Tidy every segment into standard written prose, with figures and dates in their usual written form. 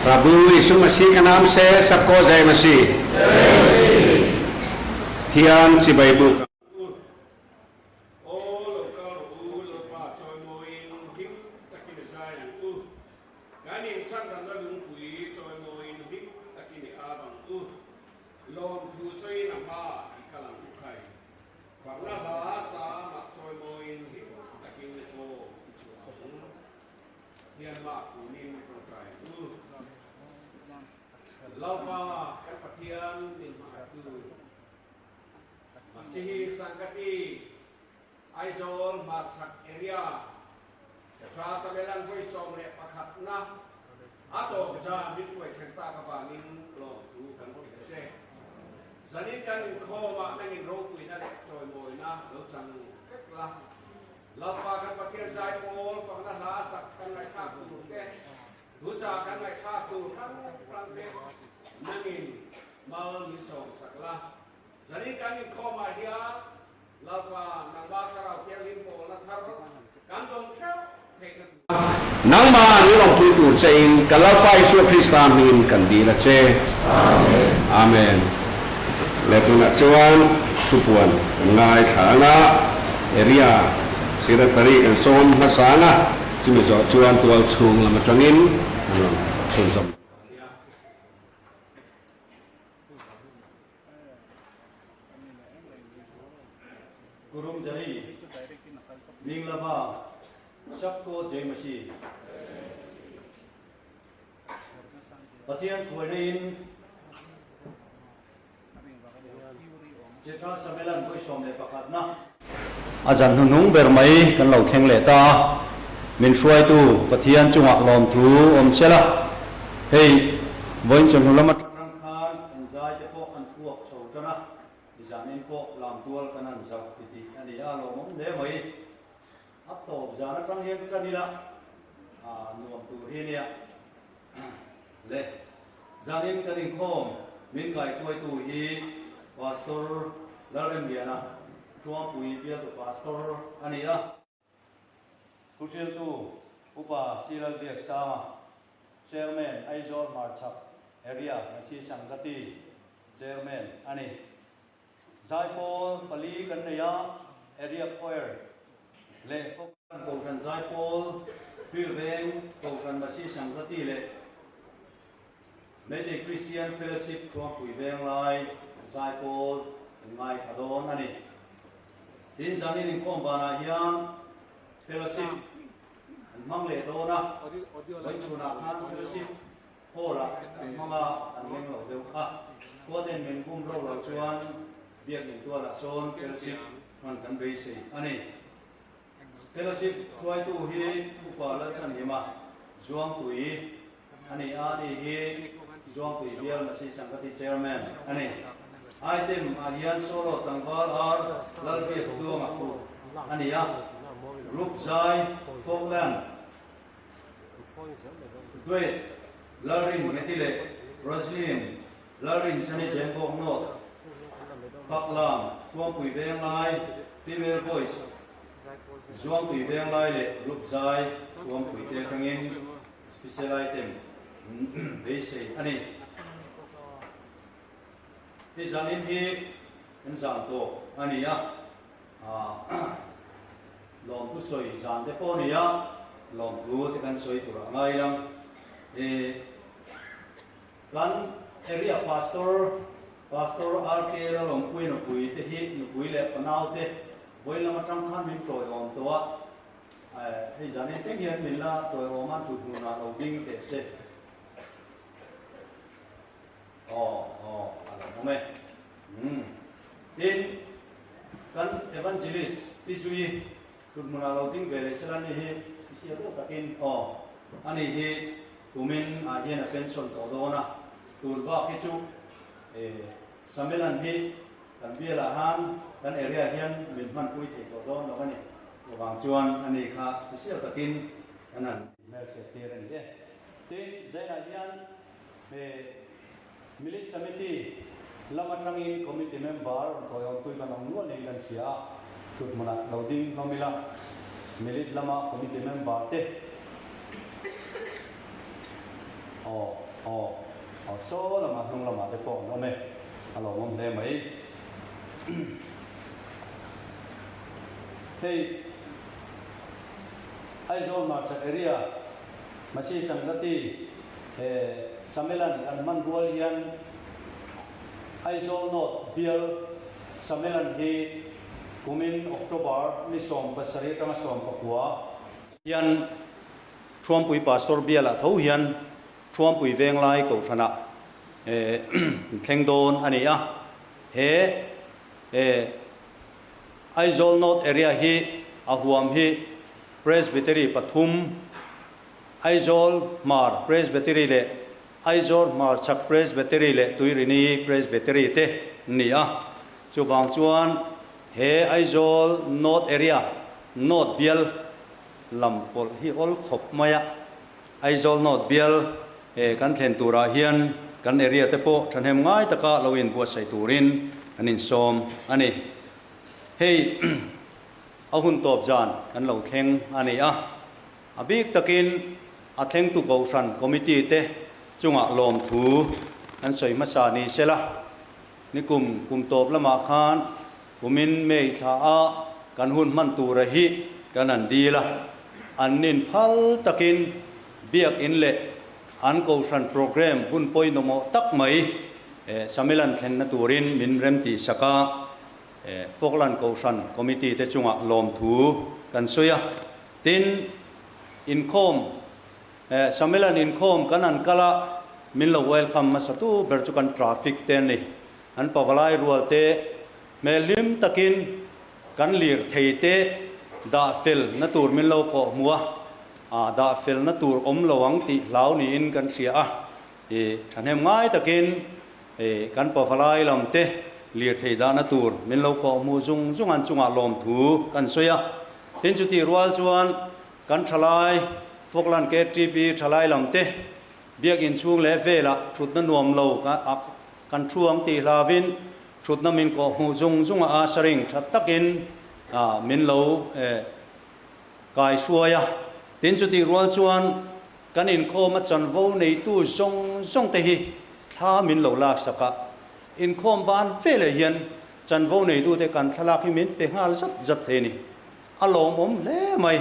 प्रभु यीशु मसीह का नाम से सबको जय मसीह Thian chibai buk. Aw lo kal rawh u, Lalpa chawimawiin hlim takin i zai ang u. Kan inchhandamna lungpui chawimawiin hlim takin i ar ang u. Lawmthu sawiin a hmaah i kal ang u khai. Fakna hla sa mah chawimawiin hlim takin aw i chhuah ang. Pathian mah kunin tawngtai u. Lalpa kan Pathian min hmangaihtu. Sangati, Aizawl hmarchhak area, Chatra Samelan vawi 11 na a tawp zan min hruai thleng tak avangin lawmthu kan hrilh a che. Zanin kan inkhawmah nangin ropuina leh chawimawina lo chang vek la. Lalpa kan Pathian zaipawl fakna hla sak kan ngaihthlak tur te, thuchah kan ngaihthlak tur hrang hrang te nangin mal min sawm sak la. Zanin kan inkhawmah hian Lalpa nangmah Thlarau Thianghlim pawlna thar kan dawng theuh theihna tur. Nangmah an inawmpui tur chein ka Lalpa Isua Krista hmingin kan dil a che. Amen. Leh tunah chuan thupuan kan ngaithla ang a, area secretary kan sawm hmasa ang a, chumi zawh chuan tual chhung lam atangin an rawn chhunzawm dawn nia. Kurum Jari, Minglaba, Sakko Jai Masih. Pathian hruaina in Jetra Samelan vawi 11 na. A zan hnuhnung ber mai kan lo thleng leh ta a, min hruaitu Pathian chungah lawmthu awm sela, hei vawiin chawhnu lama tang khan enzai te pawh an puak chho tan a, nizanin pawh lamtual kan han zauh titih a ni a, lawmawm hle mai. A tawp zan atang hian tan ila nuam tur hi nia. Le, zanin kan inkhawm min kaihruaitu hi Pastor Lalremliana, Chuangpui bialtu Pastor a ni a. Thuhriltu Upa C. Lalbiaksanga, Chairman Aizawl Hmarchhak Area Masi Sangati Chairman a ni. Zaipawl pali kan nei a, Area Choir leh Folk. Kohhran Zaipawl, Tuiveng, Kohhran Masi Sangati leh Meitei Christian Fellowship Thuangpui Venglai Zaipawl an ngaithla dawn a ni. Tin, zanin inkhawm banah hian Fellowship an hmang leh dawn a, vawichhunah khan Fellowship Hall-ah an hmang a, an leng lo deuh a. Khuaten min bum ro lo chuan Biakinn tualah sawn Fellowship hman kan beisei a ni. Fellowship hruaitu hi Upa Lalchhanhima Zuangtui a ni a, ani hi Zuangtui Bial Masi Sangati Chairman a ni. Item ah hian Solo tlangval ar Lalbiak Tluanga fu a ni a, Group Zai, Folkland, Duet, Lalrin Ngeti leh Roslyn Lalrin Chani Zembawk Note, Faklam, Chuangpui Venglai, Female Voice, Zuangpui Venglai leh Group Zai Chuangpui te atangin Special Item beisei a ni. Hei zanin hi kan zan tawk a ni a, lawmthu sawi zan te pawh a ni a, lawmthu te kan sawi tur a ngai lang. Kan area pastor, Pastor RK Lalawmpui nupui te hi nupui leh fanau te vawiin lam atang khan min tawiawm tawh a, hei zanin thleng hian min la tawiawm a, thut hmunah lo ding teh se. Aw aw a lo awm e. Umm. Tin, kan Evangelist Pi Zui thut hmunah lo ding ve leh sela ni hi special deuh takin aw ani hi Kumin ah hian a pension tawh dawn a, tun bak hi chu Samelan hi kan bialah han kan area hian min hmanpui thei tawh dawn lo a ni. Chuvang chuan ani kha special takin kan han hmelhriat tir a ni e. Tin, Zainah hian Milit Samiti lam atangin committee member rawn tawiawmtui kan awm nual niin kan hria a, thut hmunah lo ding hlawm ila, Milit lama committee member te aw aw aw saw lama hnung lamah te pawh an awm e, a lawmawm hle mai. Hei Aizawl Hmarchhak area Masi Sangati He Samelan kan hman rual hian Aizawl North bial Samelan hi kumin October ni 17 atanga 19 hian Thuampui Pastor bialah tho hian Thuampui Venglai Kohhranah thleng dawn a ni a. He Aizawl North Area hi a huam hi Presbytery pathum, Aizawl Hmar Presbytery leh Aizawl Hmarchhak Presbytery leh Tuirini Presbytery te an ni a. Chuvang chuan he Aizawl North Area, North bial lam pawlh hi awl khawp mai a. Aizawl North bial he kan thlen turah hian kan area te pawh thahnem ngai taka lo inbuatsaih turin an insawm a ni. Hei a hun tawp zan kan lo thleng a ni a, a bik takin a thlengtu Kohhran Committee te chungah lawmthu an sawi hmasa ni sela, nikum kum tawp lamah khan kumin May thla a kan hun hman tura hi kan han dil a, an nin phal takin Biakinn leh an Kohhran programme hun pawinawmawh tak mai Samilan thlenna turin min remtih sak a. Falkland Kohhran Committee te chungah lawmthu kan sawi a, tin, inkhawm, Samilan inkhawm kan han kal a, min lo welcome hmasa tu ber chu kan traffic te an ni. An pavalai rual te hmel hlim takin kan lir thei te dah fel na tur min lo kawh hmu a, dah fel na tur awm lo ang tih hlau niin kan hria a, thahnem ngai takin Hei kan pavalai lam te lirthei dahna tur min lo kawh hmuh zung zung an chungah lawmthu kan sawi a. Tin chutih rual chuan kan thalai Falkland KTP thalai lam te biakinn chhung leh velah thutna nuam lo kan thu ang tih hlavin thutna min kawh hmuh zung zung a asaring tha takin min lo kai hruai a. Tin chutih rual chuan Kan inkhawm a chanvo neitu zawng zawng te hi thla min lo lak sak a, inkhawm ban veleh hian chanvo neitu te kan thlalak hi min pe nghal zat zat thei a ni. A lawmawm hle mai,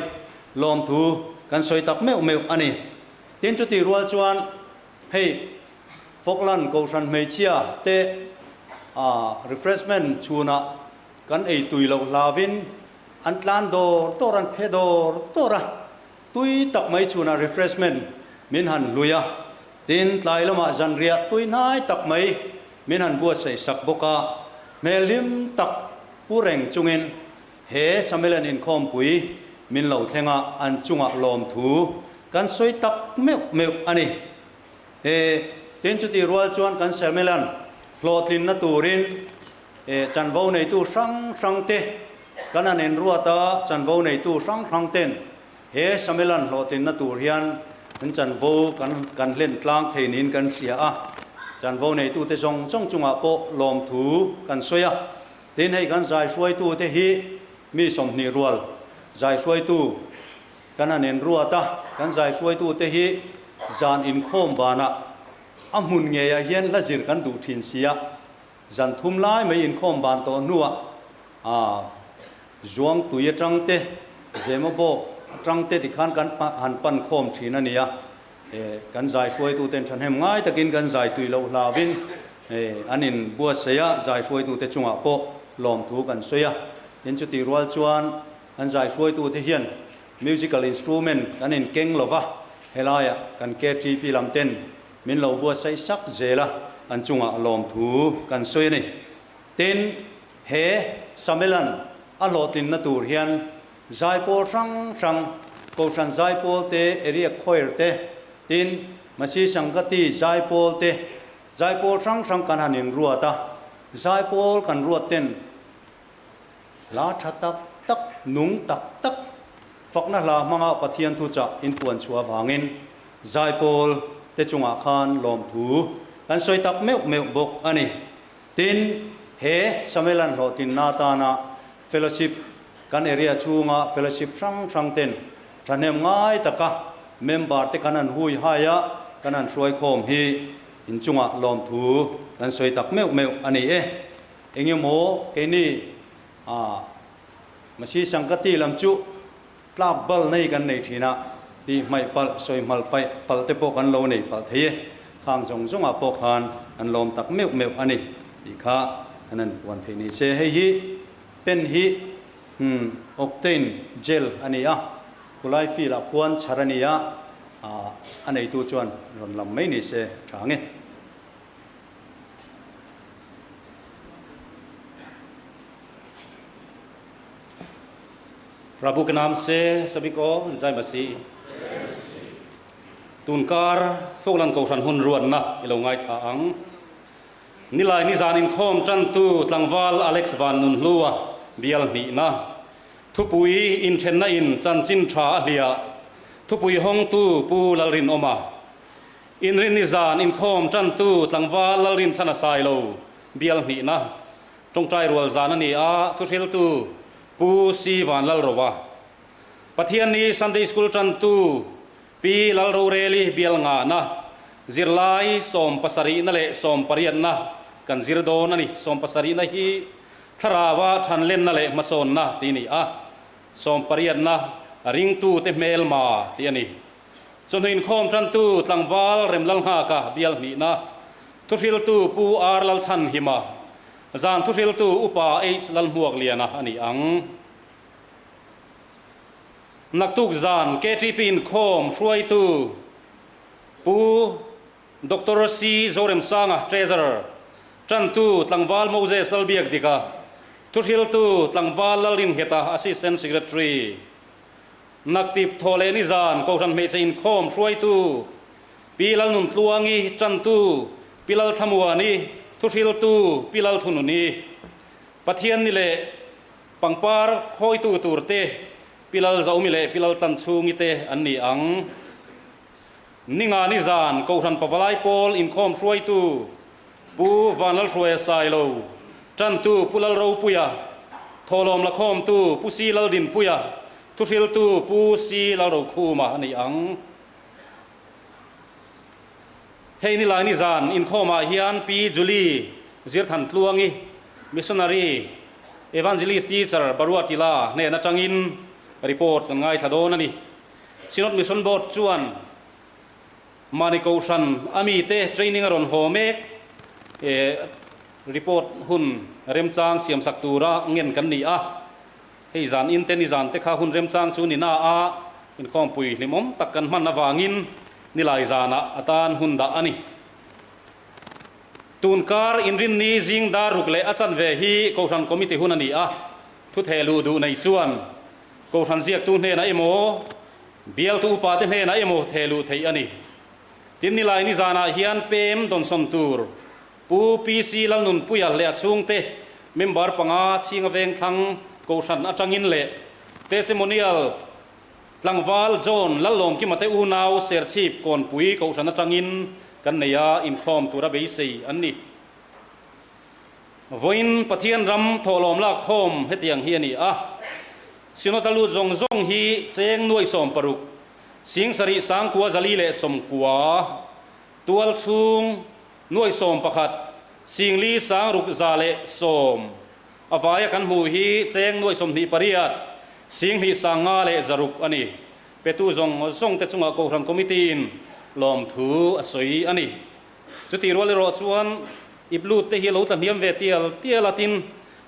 lawmthu kan sawi tak meuh meuh a ni. Tin chutih rual chuan hei Falkland Kohhran hmeichhia te refreshment chhunah kan ei tui loh hlavin an tlan dawr dawr an phe dawr dawr a, Tui tak mai chhunah refreshment min han hlui a, tin tlai lamah zanriah tui hnai tak mai min han buatsaih sak bawk a, hmel hlim tak pu reng chungin he Samelan inkhawmpui min lo thleng a, an chungah lawmthu kan sawi tak meuh meuh a ni. He tin chutih rual chuan kan Samelan hlawhtlinna turin he chanvo neitu hrang hrangte kan han enruat a, chanvo neitu hrang hrangten He Samelan hlawhtlinna tur hian kan chanvo kan kan hlen tlang thei niin kan hria a, chanvo neitute zawng zawng chungah pawh lawmthu kan sawi a. Tin, hei kan zai hruaitute hi mi 20 rual zai hruaitu kan han enruat a, kan zai hruaitute hi zan inkhawm banah a hmun ngeiah hian hla zir kan duh thin si a, Zan thum lai mai inkhawm ban tawh hnuah aa zuang tui atang te, zema bawk atang te tikhan kan han pan khawm thin a ni a. E kan zai hruaituten thahnem ngai takin kan zai tui loh hlauvin e an in buatsaih a, zai hruaitute chungah pawh lawmthu kan sawi a. Tin chutih rual chuan kan zai hruaitute hian musical instrument kan in keng lova, helaiah kan KTP lam ten Min lo buatsaih sak zel a, an chungah lawmthu kan sawi a ni. Tin, he Samelan a hlawhtlinna tur hian zaipawl hrang hrang, Kohhran zaipawl te, Area Choir te, tin, Masi Sangati zaipawl te, zaipawl hrang hrang kan han inruat a, zaipawl kan ruat ten Hla tha tak tak, nung tak tak, fakna hla hmanga Pathian thuchah inpuan chhuah avangin zaipawl te chungah khan lawmthu kan sawi tak meuh meuh bawk a ni. Tin, he Samelan hlawhtlinna atana fellowship kan area chhunga fellowship hrang hrang ten thahnem ngai taka member te kan han hui hai a, kan han hruai khawm hi inchungah lawmthu kan sawi tak meuh meuh a ni e. Eng emaw keini a Masi Sangkati lam chu tlak bal nei kan nei thin a, tih hmaih palh, sawi hmal paih palh te pawh kan lo nei palh thei e, khang zawng zawngah pawh khan an lawm tak meuh meuh a ni tih kha an han puan theih ni se. Hei hi pen hi umm octane gel a ni a, khulai field ah khuan chhar a ni a, a neitu chuan rawn lam mai ni se tha ang e. Prabhu ke naam se sabhi ko Jai Masih. Tunkar Falkland Kohhran hun ruatna i lo ngaithla ang. Nilai nizan inkhawm tantu tlangval Alex Van Nunhlua bial hnihna thupui inthenna in chanchin tha a hliah thupui hawngtu Pu Lalrinawma. Inrin nizan inkhawm tantu tlangval Lalrinchhana Sailo bial hnihna tawngtai rual zan a ni a, thuhriltu Pu Si Van Lalroa. Pathianni Sunday School tantu Pi Lalroreli bial ngahna zirlai sawmpasarihna leh sawmpariatna kan zir dawn a ni. Sawmpasarihna hi thlarauva thanlenna leh hmasawnna tih a ni a, sawmpariatna ringtute hmelma tih a ni. Chawhnu inkhawm tantu tlangval Remlalnghaka bial hnihna, thuhriltu Pu R Lalchhanhima, zan thuhriltu Upa H Lalhmuakliana a ni ang. Naktuk zan KTP inkhawm hruaitu Pu Doctor C Zoremsanga, Treasurer, tantu tlangval Moses Lalbiakdika, thuhriltu tlangval Lalringheta, Assistant Secretary. Naktip thaw leh nizan Kohhran hmeichhe inkhawm hruaitu Pi Lalnuntluangi, tantu Pi Lalthlamuani, thuhriltu Pi Lalthununi. Pathian ni leh Pangpar khawitu tur te, Pi Lalzaumi leh Pi Laltlanchhungi te an ni ang. Ninga nizan Kohhran Pavalai Pawl inkhawm hruaitu Pu Vanlalhruaia Sailo, Tantu Pu Lalropuia, Thawhlawm lakhawmtu Pu Si Laldinpuia, Thuhriltu Pu Si Lalrokhuma a ni ang. Hei nilai nizan inkhawmah hian Pi Julie Zirthantluangi, Missionary Evangelist Teacher Baruatila hnen atangin report kan ngaithla dawn a ni. Synod Mission Board chuan mahni kohhran a mite training a rawn haw mek e report hun remchang siamsak tura ngen kan ni a. Hei zan in te nizan te kha hun remchang chu ni na a, inkhawmpui hlimawm tak kan hman avangin nilai zanah atan hun dah a ni. Tunkar inrinni zing dar ruk leh a chanve hi Kohhran Committee hun a ni a, thutheh luh duh nei chuan Kohhran ziaktu hnenah emaw, bialtu upate hnenah emaw theh luh theih a ni. Tin nilai nizanah hian pem dawnsawn tur Pu PC Lalnunpuia leh a chhungte member panga chhinga vengthlang Kohhran atangin leh Testimonial tlangval John Lallawmkima te unau Serchhip Kawnpui Kohhran atangin kan nei a, inkhawm tura beisei an ni. Vawiin Pathian ram thawhlawm lak khawm hetiang hi a ni a, Synod a lut zawng zawng hi cheng nuai 16, 7000 419, tual chhung, Nuai 11, 50 610, a vaia kan hmuh hi cheng nuai 28, 15,600 a ni. Petu zawng zawng te chungah Kohhran Committee in lawmthu a sawi a ni. Chutih rual erawh chuan ip lut te hi a lo tla hniam ve tial tial a, tin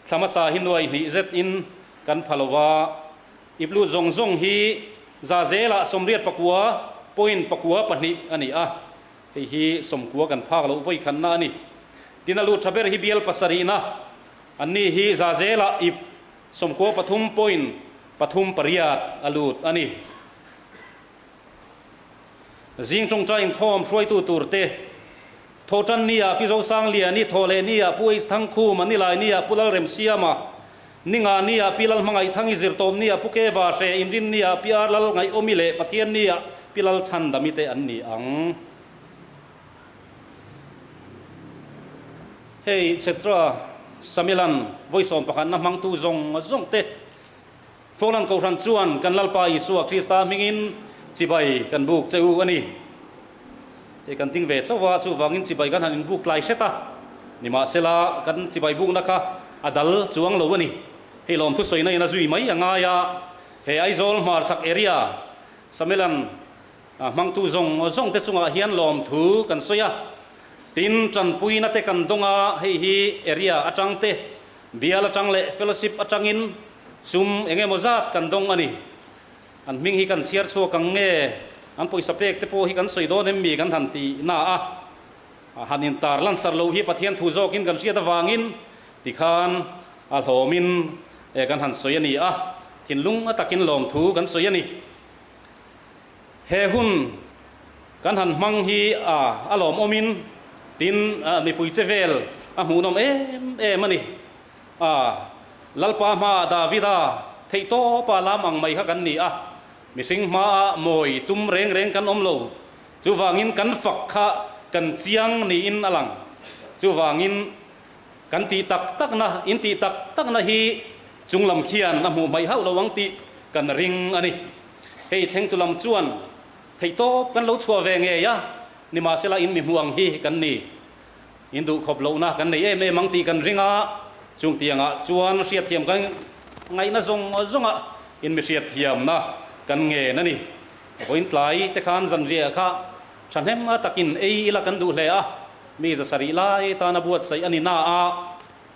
thla hmasa hi nuai hnih zet in kan pha lo va, ip lut zawng zawng hi za zelah 89 point pakua pahnih a ni a. Hei hi 90 kan phak loh vawi khanna a ni. Tin a lut tha ber hi bial pasarihna an ni hi za zelah ip 93 point pathum pariat a lut a ni. Zing tawngtai inkhawm hruaitu turte Thawhtan nia Pi Zosangliani, Thawhleh nia Pu H Thangkhuma, Nilai nia Pu Lalremsiama, Ninga nia Pi Lalhmangaihthang i zirtawm nia Pu Keva Hre, Inrin nia Pi Ar Lalngaihawmi leh Pathian nia Pi Lalchhandami te an ni ang. Hei etc. Samilan vawi 11 na hmangtu zawng zawng te Falkland Kohhran chuan kan Lalpa Isua Krista hmingin chibai kan buk che u a ni. Hei kan ding ve chauh a, chuvangin chibai kan han inbuk tlai hret a, nimahsela kan chibai bukna kha a dal chuang lo a ni. Hei lawmthu sawina in a zui mai a ngai a, he Aizawl hmarchhak area Samelan hmangtu zawng zawng te chungah hian lawmthu kan sawi a, tin tanpuina te kan dawng a, hei hi area atang te, bial atang leh fellowship atangin sum eng emaw zat kan dawng a ni. An hming hi kan chhiar chhuak ang nge, an pawisa pek te pawh hi kan sawi dawn em mi kan han ti na a, han intar lansar loh hi Pathian thu zawkin kan hriat avangin tikhan a hlawmin kan han sawi a ni a. thinlung a takin lawmthu kan sawi a ni. He hun kan han hmang hi a a lawmawmin tin mipui che vel a hmuhnawm em em a ni. A Lalpa hmaah Davida theihtawpa lam ang mai kha kan ni a, mihring hmaah mawi tum reng reng kan awm lo. Chuvangin kan fak kha kan chiang niin a lang. Chuvangin kan tih tak takna, in tih tak takna hi chunglam khian a hmuh hmaih hauh lo ang tih kan ring a ni. Hei thlengtu lam chuan theihtawp kan lo chhuah ve ngei a, nimahsela in mi hmuh ang hi kan ni. In duh khawp lohna kan nei em em ang tih kan ring a, chung tiangah chuan hriatthiam kan ngaihna zawng zawnga in mi hriatthiamna kan ngen a ni. Vawiin tlai te khan zanriah kha thahnem takin ei ila kan duh hle a, mi za sarih lai tana buatsaih a ni na a,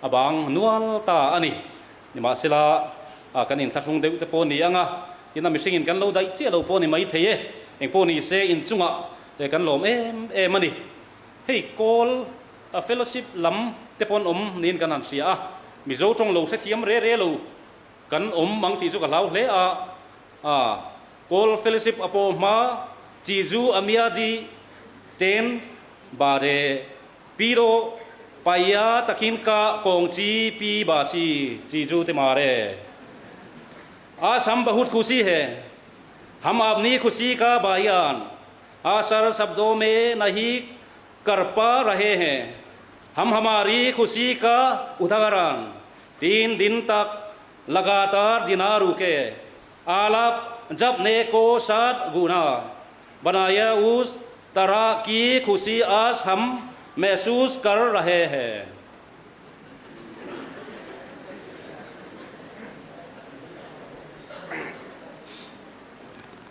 a bang nual ta a ni. Nimahsela, kan inthlahrung deuh te pawh ni ang a, tin a mihringin kan lo daih chiah lo pawh ni maithei e, engpawh ni se inchungah kan lawm em em a ni. Hei kawl a fellowship lam te pawh an awm niin kan han hria a, Mizo tawng lo hrethiam re re lo kan awm ang tih chu ka hlau hle a, a kawl fellowship a pawh hma chi zu a mia ji ten ba re pi ro paia takin ka kawng chi pi ba si chi zu te ma re a sam bahut khusi he ham apni khusi ka bayan आसर शब्दों में नहीं कर पा रहे हैं हम हमारी खुशी का उदाहरण तीन दिन तक लगातार दिना रुके आलाप जपने को सात गुना बनाया उस तरह की खुशी आज हम महसूस कर रहे हैं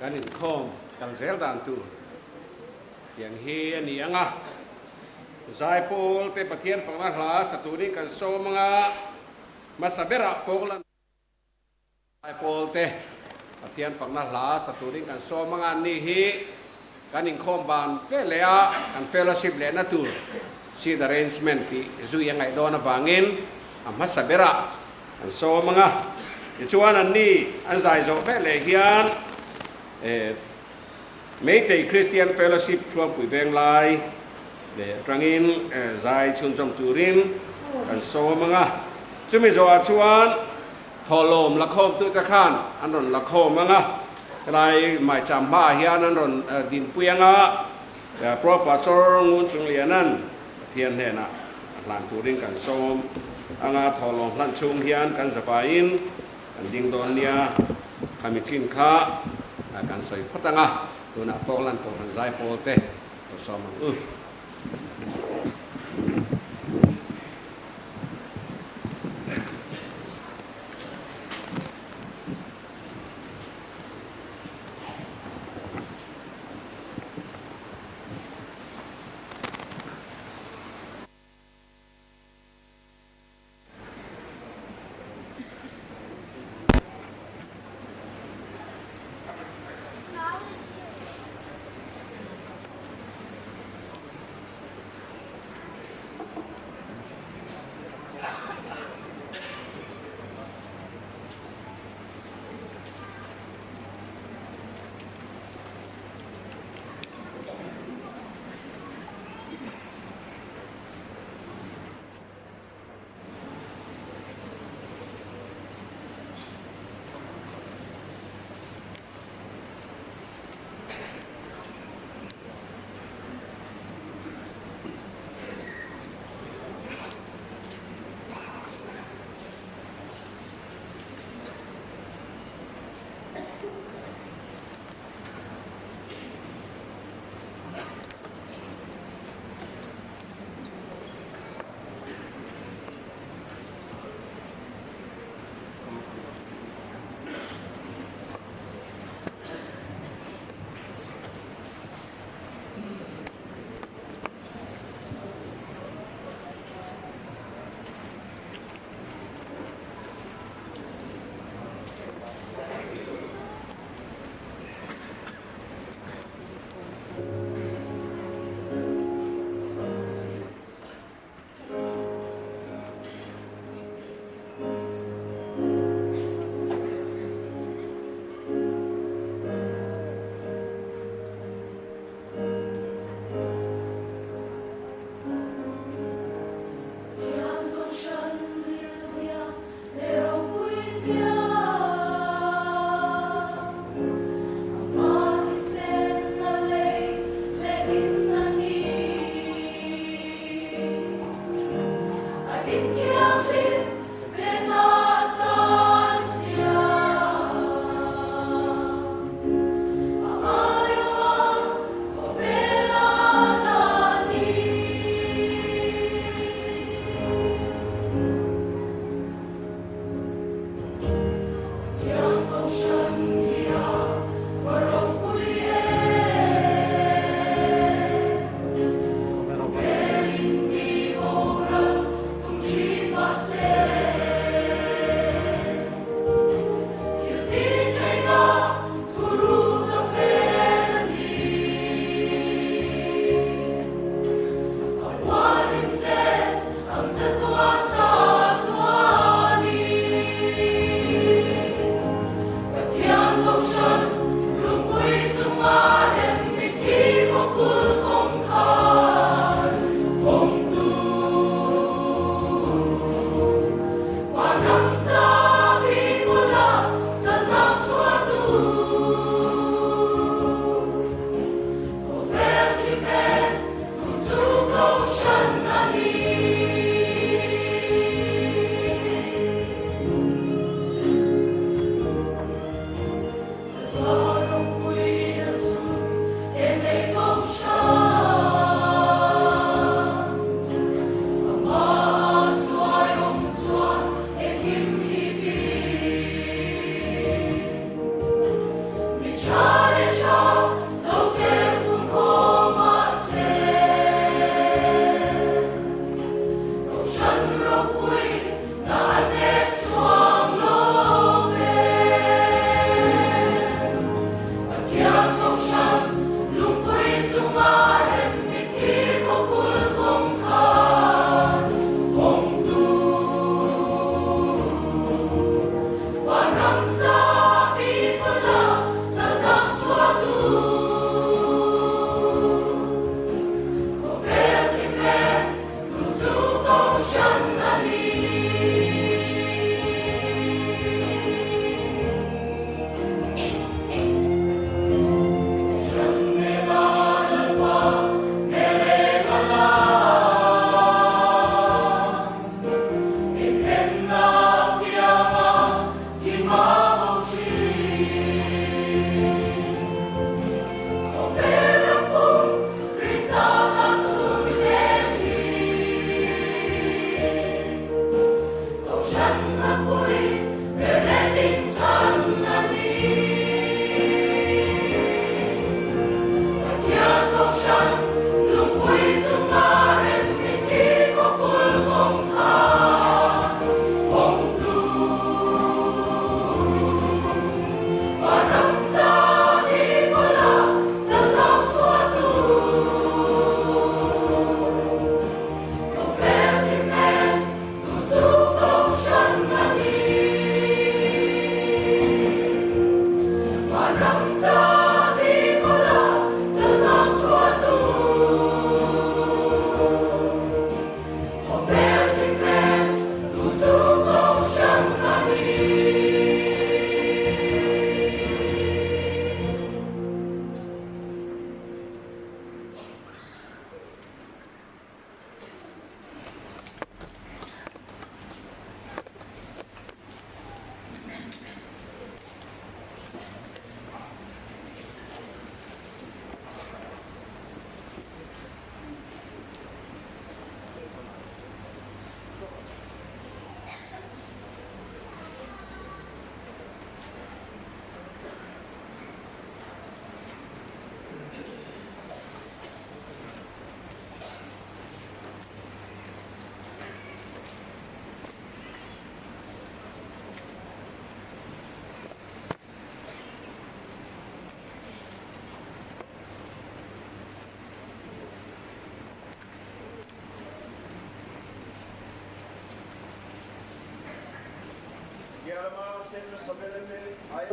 Kan inkhawm kal zel dan tur tiang hi a ni ang a, Zaipawl te Pathian fakna hla sa turin kan sawm ang a, hmasa berah Falkland Zaipawl te Pathian fakna hla sa turin kan sawm ang a, ni hi kan inkhawm ban fe leh a, kan fellowship lehna tur seat arrangement tih zui a ngaih dawn avangin a hmasa berah An sawm ang a, tichuan anni an zai zawh vek leh hian Meitei Christian Fellowship Thuampui Venglai leh atangin zai chhunzawm turin kan sawm ang a. Chumi zawhah chuan thawhlawm lakhawmtute khan an rawn lakhawm ang a, helai maicham hmaah hian an rawn dinpui ang a, Pro Pastor Ngun Chungliana'n Pathian hnenah a hlan turin kan sawm anga thawhlawm hlan chhung hian kan zavaiin kan ding dawn nia. Khami chin kha kan sawi phawt anga tunah Falkland Kohhran Zaipawl te lo sawm ang u.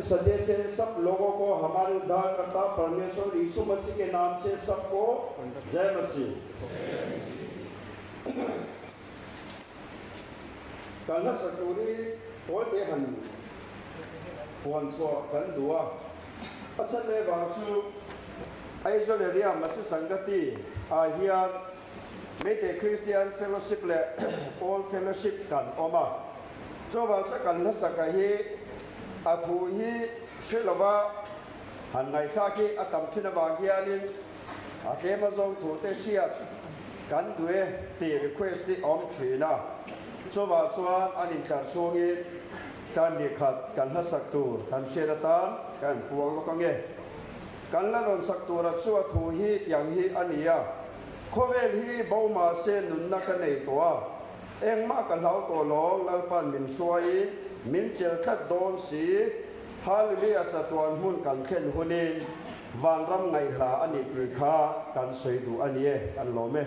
सदस्य सब लोगों को हमारे उद्धारकर्ता परमेश्वर यीशु मसीह के नाम से सबको जय मसीह। Kan hla sak tur hi tawi te han puan chhuah kan duh a, a chhan leh vang chu Aizawl area Masi Sangati ah hian Meitei Christian Fellowship leh Paul Fellowship kan awm a, chuvang chuan kan hla sak ah hi a thu hi hre lova han ngaihthlak hi a tam thin avang hianin A tlem a zawng thu te hriat kan duh e tih request hi a awm thin a, chuvah chuan an intlar chhungin tan ni khat kan hla sak tur kan hriat atan ka in puang lawk ange. Kan la rawn sak tura chu a thu hi tiang hi a ni a, Khawvel hi bo mahse nunna ka nei tawh a, engmah ka hlau tawh lawng Lalpan min hruaiin min chel tlat dawn si, Hallelujah chatuan hmun kan thlen hunin Vanram ngaihla a nih tih kha kan sawi duh a ni e, kan lawm e.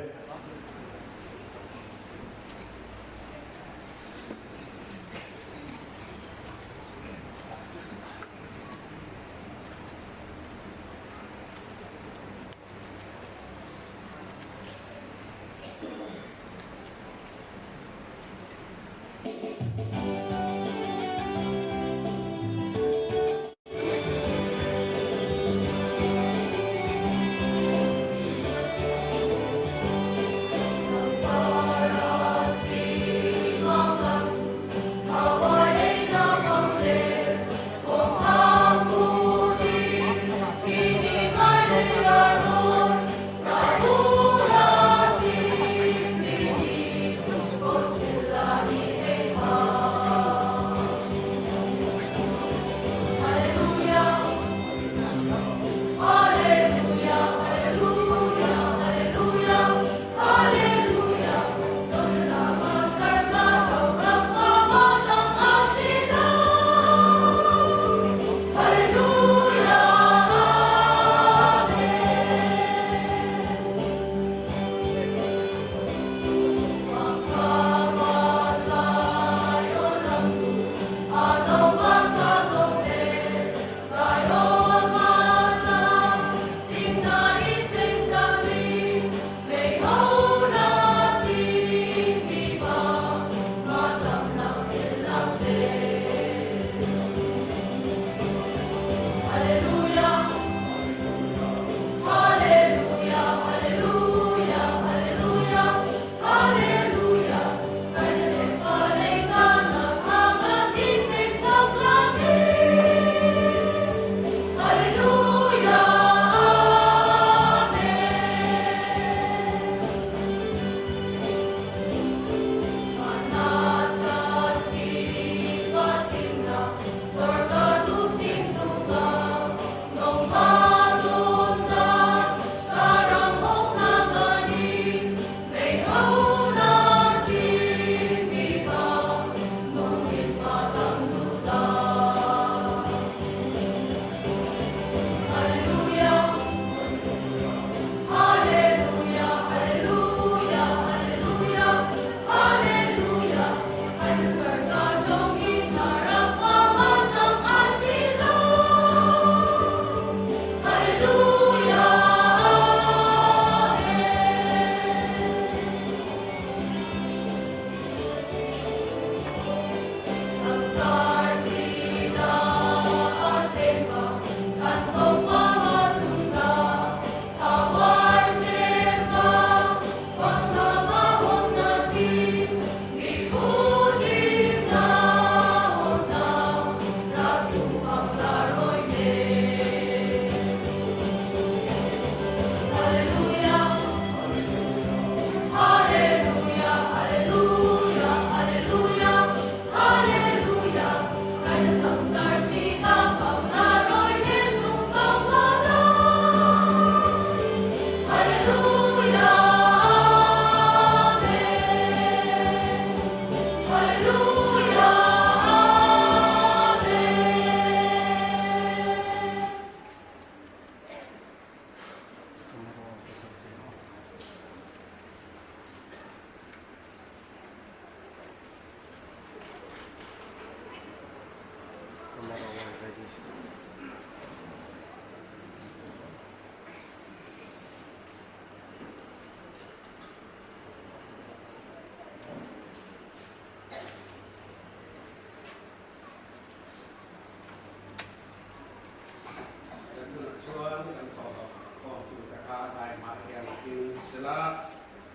Tichuan, kan thawhho khawmtute kha daimah hian ding sela,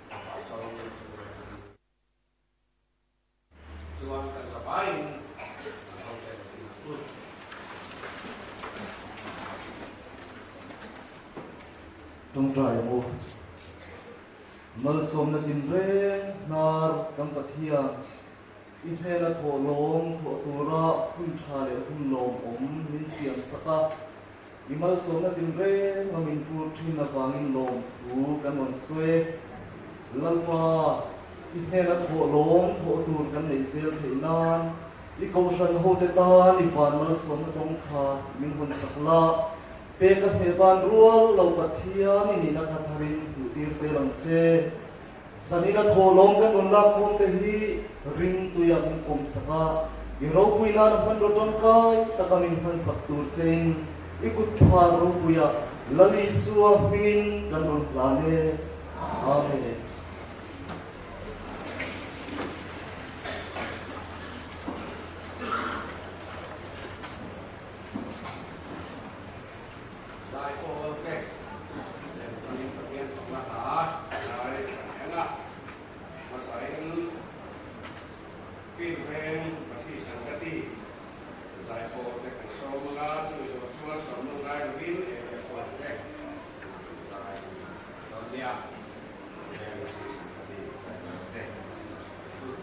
Pastor chu reng a ni. Chuan kan zavaiin kan hotel ding ang u. Tawngtai u. Malsawmna tinreng hnar kan Pathian i hnena thawh lawm thawh tura hun tha leh hun lawmawm min siam sak a, i malsawmna tinreng a min fur thin avangin lawmthu kan rawn sawi. Lalpa, i hnena thawh lawm thawh tur kan neih zel theih nan i kohhran hote tan i van malsawmna kawngkha min hawn sak la. Peka hnehban rual lo Pathian i nihna kha tharin hmuh tir zel ang che. Sanina thawhlawm kan rawn lak khawm te hi ringtuia min kawm sak a, i ropui nana hmanraw tangkai taka min hman sak tur chein i kut phar ropuia Lal Isua hmingin kan rawn hlan e. Amen. Zaipawl te lem tanin Pathian fakna hla ngai kan en a, hmasain Film veng Masi Sangati zaipawl te kan sawm anga, chumi zawh chuan sawmna ngai lovin ei leh huan te zai dawn nia, veng Masi Sangati zaipawl te kan sawm thut.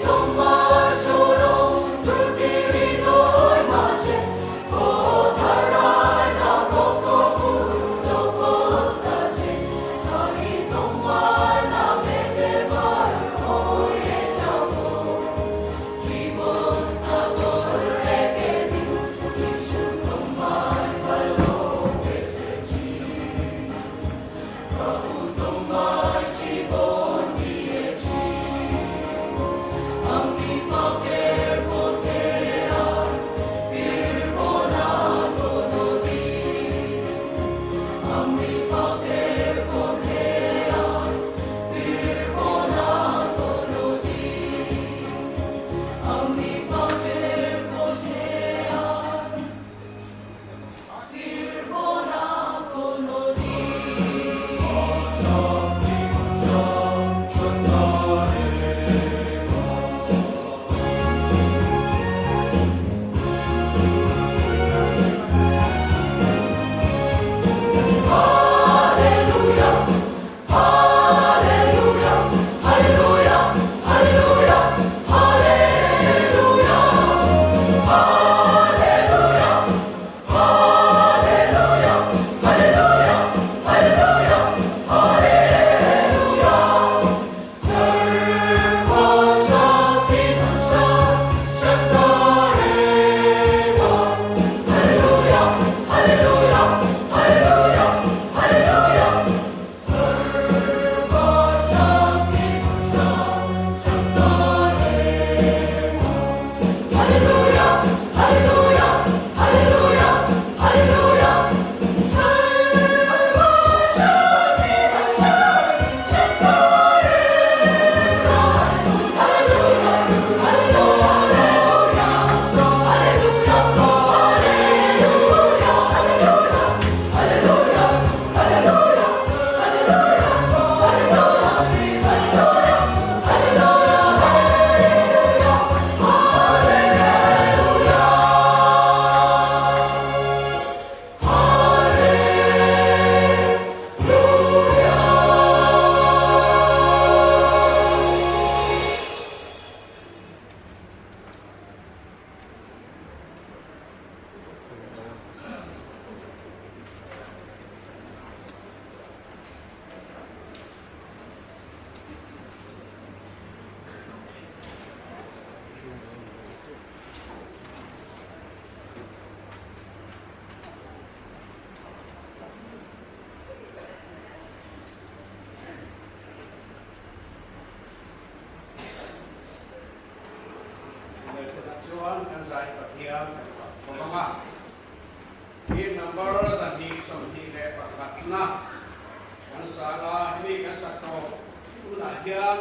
তোমার চরণ দুটি। Tunah chuan kan zai Pathian kan fak khawp ang a. Hi number 221 na kan sa la, hemi kan sak tawh tunah hian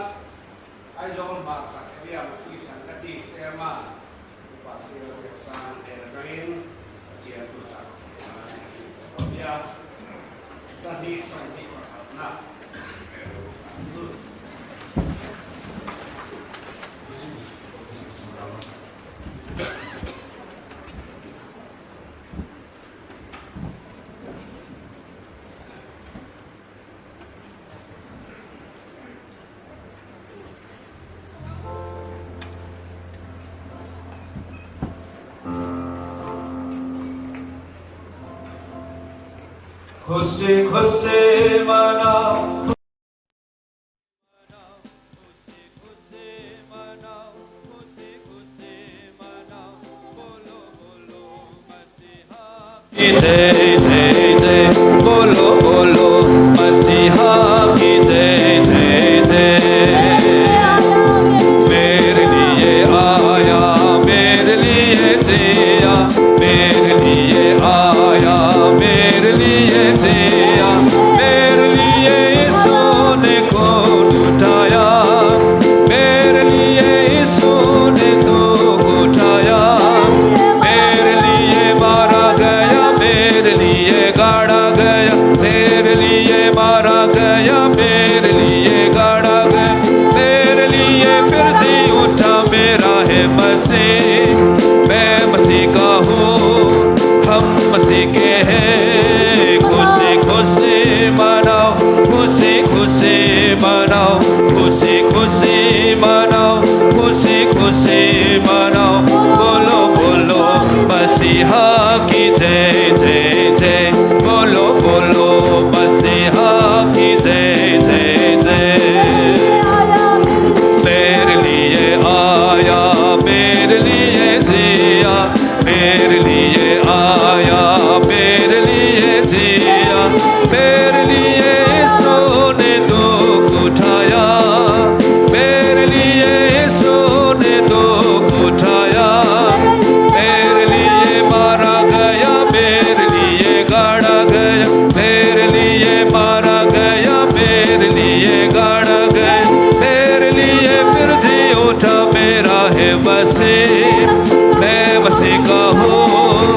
Aizawl hmarchak area Masi Sangkati Chairman Upa Sir Biaksang hnen atangin Pathian thuchak a ni tawh a nia. 221 na Khushi khushi manao Jai Jai Jai bolo bolo Masiha ki Jai Jai Jai Mere liye aaya mere liye jiya mere liye aaya mere liye jiya mere liye Yeshu ne khun uthaya mere liye Yeshu ne dukh uthaya mere liye mara gaya mere liye gada gaya mere liye mara gaya mere liye gada gaya mere liye phir ji utha mera hai Masih main Masih ka hoon hum Masih ke hain khushi khushi manao khushi khushi manao khushi khushi manao khushi khushi manao bolo bolo Masiha ki Jai Jai Jai bolo bolo Masiha ki Jai Jai Jai mere liye aaya mere liye jiya mere liye aaya mere liye jiya mere liye Yeshu ne dukh uthaya mere liye Yeshu ne dukh uthaya mere liye mara gaya mere liye gada gaya mere liye mara gaya mere liye gada gaya mere liye phir ji utha mera hai Masih main Masih ka hoon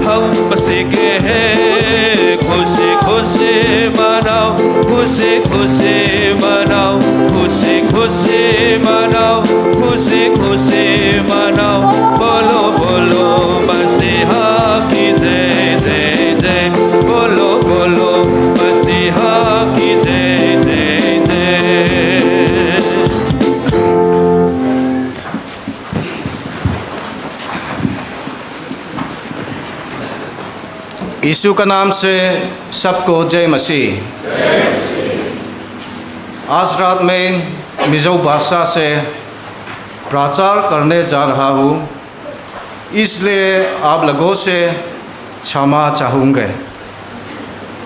hum Masih ke hain khushi khushi manao khushi khushi manao khushi khushi manao khushi khushi manao bolo bolo Masiha ki Jai Jai Jai bolo bolo Masiha ki Jai Jai Jai. यीशु का नाम से सबको जय मसीह। आज रात में मिजो भाषा से प्रचार करने जा रहा हूँ, इसलिए आप लोगों से क्षमा चाहूँगे।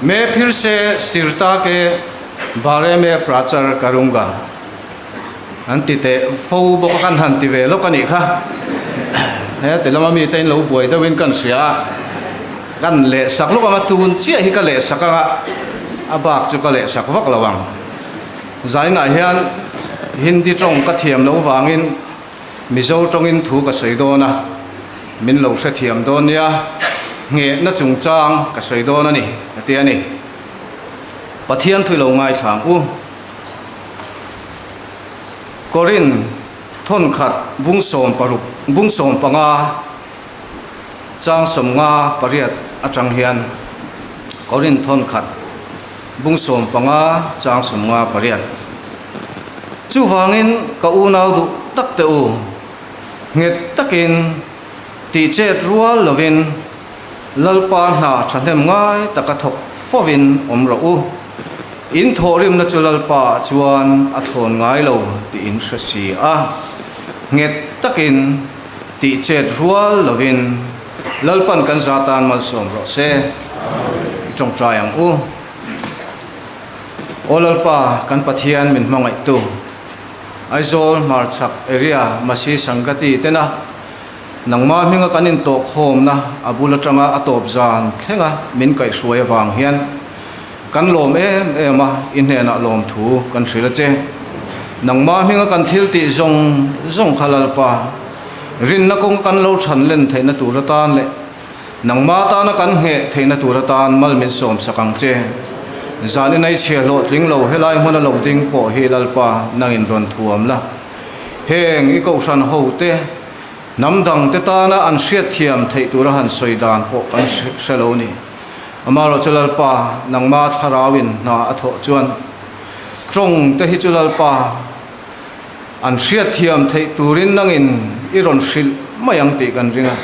मैं फिर से स्थिरता के बारे में प्रचार करूँगा। An ti teh fo bawk a kan han ti ve lawk a nih kha. He ti lama mite in lo buai deuhin kan hria a, kan leh sak lawk ang a, tun chiah hi ka leh sak ang a, a bak chu ka leh sak vak lo ang. Zainah hian Hindi tawng ka thiam lo vangin Mizo tawngin thu ka sawi dawn a, min lo hre thiam dawn nia, nghehna chungchang ka sawi dawn a ni, ka ti a ni. Pathian thui lo ngaithla ang u. Korin thawnkhat bung 16 bung 15 chang 58 atang hian Korin thawnkhat bung 15 chang 58 Chuvangin ka unau duh tak teh u, nghet takin tihchet rual lovin Lalpa hna thahnem ngai taka thawk fovin awm rawh u. In thawhrimna chu Lalpa chuan a thlawn ngai lo tih in hre si a. Nghet takin tihchet rual lovin Lalpan kan za tan malsawm rawh se. I tawngtai ang u. Aw Lalpa, kan Pathian min hmangaihtu, Aizawl hmarchhak area Masi Sangati tena Nangmah hminga kan intawhkhawmna a bul atanga a tawp zan thlenga min kaihhruai avang hian kan lawm em em a, i hnenah lawmthu kan hrilh a che. Nangmah hminga kan thil tih zawng zawng kha Lalpa, rinna kawnga kan lo chhan len theihna tur atan leh nangmah tana kan ngheh theihna tur atan mal min sawmsak ang che. Zan inei chhia hlawhtling lo helai hmuna lo ding pawh hi Lalpa nangin rawn thuam la. Heng i kohhran ho te, hnam dang te tana an hriatthiam theih tura han sawi dan pawh kan hre lo ni. Amaherawh chu Lalpa, nangma thlarauin hna a thawh chuan tawng te hi chu Lalpa an hriatthiam theih turin nangin i rawn hrilh mai ang tih kan ring a,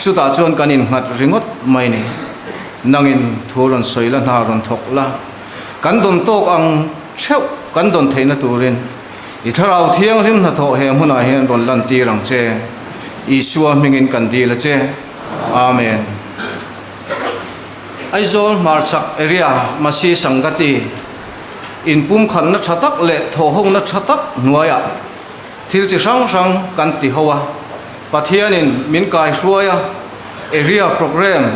chutah chuan kan innghat ringawt mai ni. Nangin thu rawn sawi la, hna rawn thawk la, kan dawn tawk ang theuh kan dawn theihna turin I Thlarau Thianghlim hnathawh he hmunah hian rawn lantir ang che. Isua hmingin kan dil a che. Amen. Aizawl hmarchhak area Masi Sangati inpumkhatna tha tak leh thawhhawkna tha tak hnuaiah thil chi hrang hrang kan ti ho a. Pathianin min kaihruai a, area program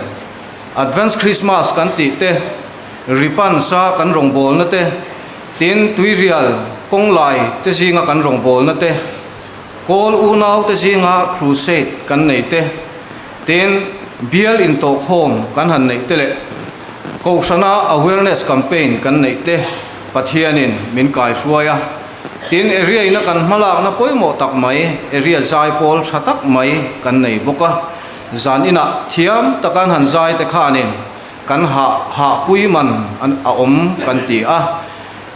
Advance Christmas kan tih te, Ripan sa kan rawngbawlna te, Tin, tuirial kawnglai te zinga kan rawngbawlna te, Kawl unau te zinga crusade kan nei te, tin, bial intawhkhawm kan han neih te leh Kohhrana awareness campaign kan neih te Pathianin min kaihruai a. Tin, area ina kan hmalakna pawimawh tak mai, area zai pawl tha tak mai kan nei bawk a. Zan inah thiam taka an han zai te khanin, Kan hah hahpui man an a awm kan ti a,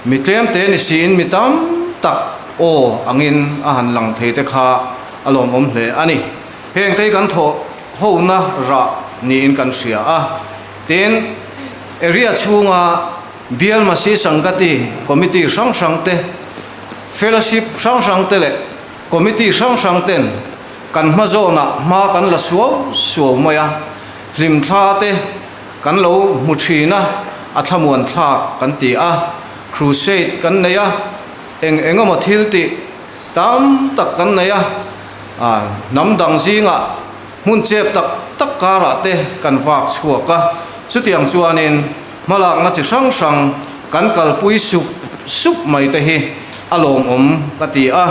mi tlemte ni siin mi tam tak aw angin a han lang thei te kha a lawmawm hle a ni. Heng te hi kan thawh hona rah niin kan hria a, tin, area chhunga Bial Masi Sangati Committee hrang hrang te, Fellowship hrang hrang te leh Committee hrang hrang ten kan hma zawnah hma kan la suau suau mai a. Hlimthla te kan lo hmu thin a, a thlamuan thlak kan ti a, crusade kan nei a, eng eng emaw thil tih tam tak kan nei a, hnam dang zingah hmun chep tak tak karah te kan vak chhuak a, chutiang chuanin hmalakna chi hrang hrang kan kalpui sup sup mai te hi a lawmawm ka ti a,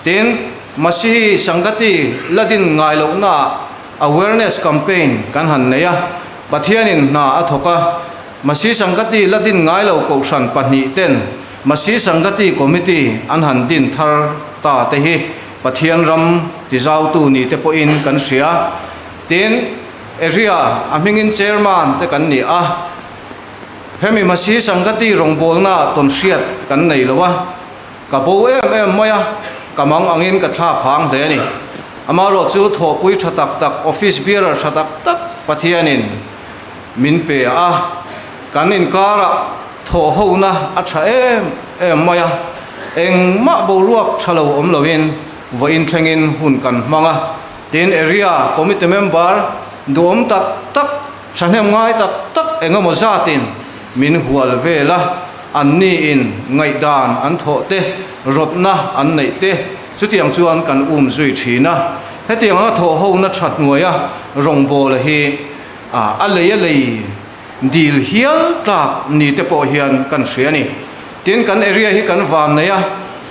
tin Masihi Sangati la din ngai lohnaah Awareness campaign kan han nei a, Pathianin hna a thawk a, Masi Sangati la din ngai lo kohhran pahnih ten Masi Sangati Committee an han din thar ta te hi Pathian ram tizautu ni te pawhin kan hria. Tin, area a hmingin Chairman te kan ni a, hemi Masi Sangati rawngbawlna tawnhriat kan nei lo a, Ka bo em em mai a, ka mang angin ka thla phang hle a ni. Amaherawh chu thawhpui tha tak tak, office bearer tha tak tak Pathianin min pe a, kan inkarah thawhhona a tha em em mai a, engmah boruak tha lo awm loin vawiin thlengin hun kan hmang a, tin area committee member duhawm tak tak, thahnem ngai tak tak engemaw zatin min hual vel a. An niin ngaihdan an thawh te, rawtna an neih te chutiang chuan kan um zui thin a. Hetiang anga thawh hona tha hnuaia rawngbawla hi a lei a lei dil hial tlak ni te pawh hian kan hria a ni. Tin, kan area hi kan van nei a,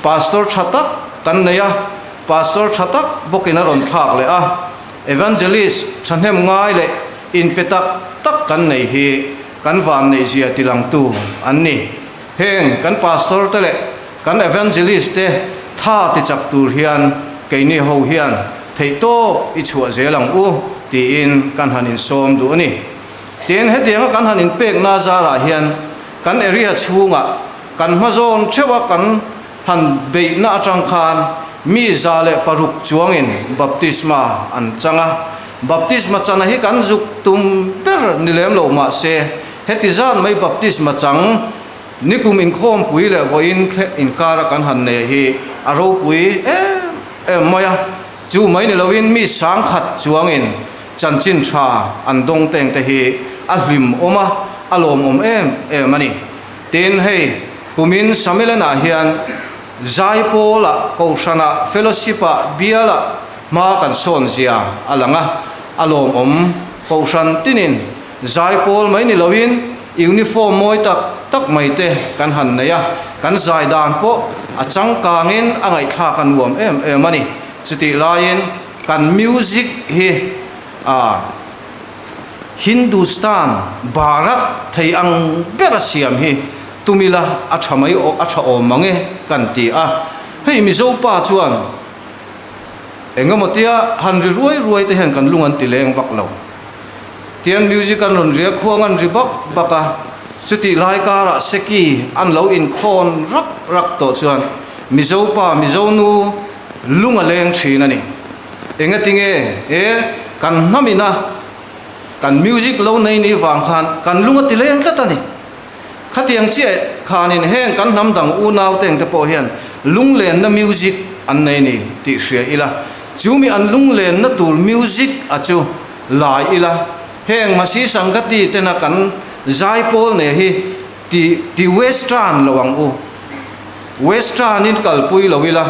Pastor tha tak kan nei a, Pastor tha tak bawkin a rawn thlak leh a, Evangelist thahnem ngai leh inpe tak tak kan nei hi Kan vanneihzia tilangtu an ni. Heng kan pastor te leh kan evangelist te tha tichak tur hian keini ho hian theihtawp i chhuah zel ang u tiin kan han insawm duh a ni. Tin, hetianga kan han inpekna zarah hian kan area chhungah kan hmazawn theuha kan han beihna atang khan mi 106 chuangin baptisma an chang a. Baptisma chana hi kan zuk tum ber ni lem lo mah se, heti zan mai baptisma chang nikum inkhawmpui leh vawiin thleh inkara kan han nei hi a ropui em em mai a, chu mai ni loin mi sangkhat chuangin chanchin tha an dawng teng te hi a hlim awm a, a lawmawm em em a ni. Tin, hei kumin Samelanah hian Zaipawlah, Kohhranah, Fellowship-ah, Bialah, Hma kan sawn zia a lang a, a lawmawm. Kohhran tinin zaipawl mai ni loin uniform mawi tak tak mai te kan han nei a, kan zai dan pawh a changkangin a ngaihthlak a nuam em em a ni. Chutih laiin kan music hi a Hindustan, Bharat thei ang bera siam hi tumila a tha mai a tha awm mang e kan ti a. Hei Mizo pa chuan Engemaw tia han ri ruai ruai te hian kan lung an ti leng vak lo. Tian music an rawn ria khuang an ri bak bak a, chutih lai karah seki an lo inkhawn rak rak tawh chuan Mizo pa Mizo nu lung a leng thin a ni. Engatinge e kan hnamina kan music lo nei ni vang khan kan lung a ti leng tlat a ni. Khatiang chiah khanin heng kan hnam dang unau teng te pawh hian lunglenna music an nei ni tih hria ila, chumi an lunglenna tur music a chu lai ila, heng Masi Sangati tena kan zaipawl ne hi ti ti western lo ang u. Western in kalpui lo ila,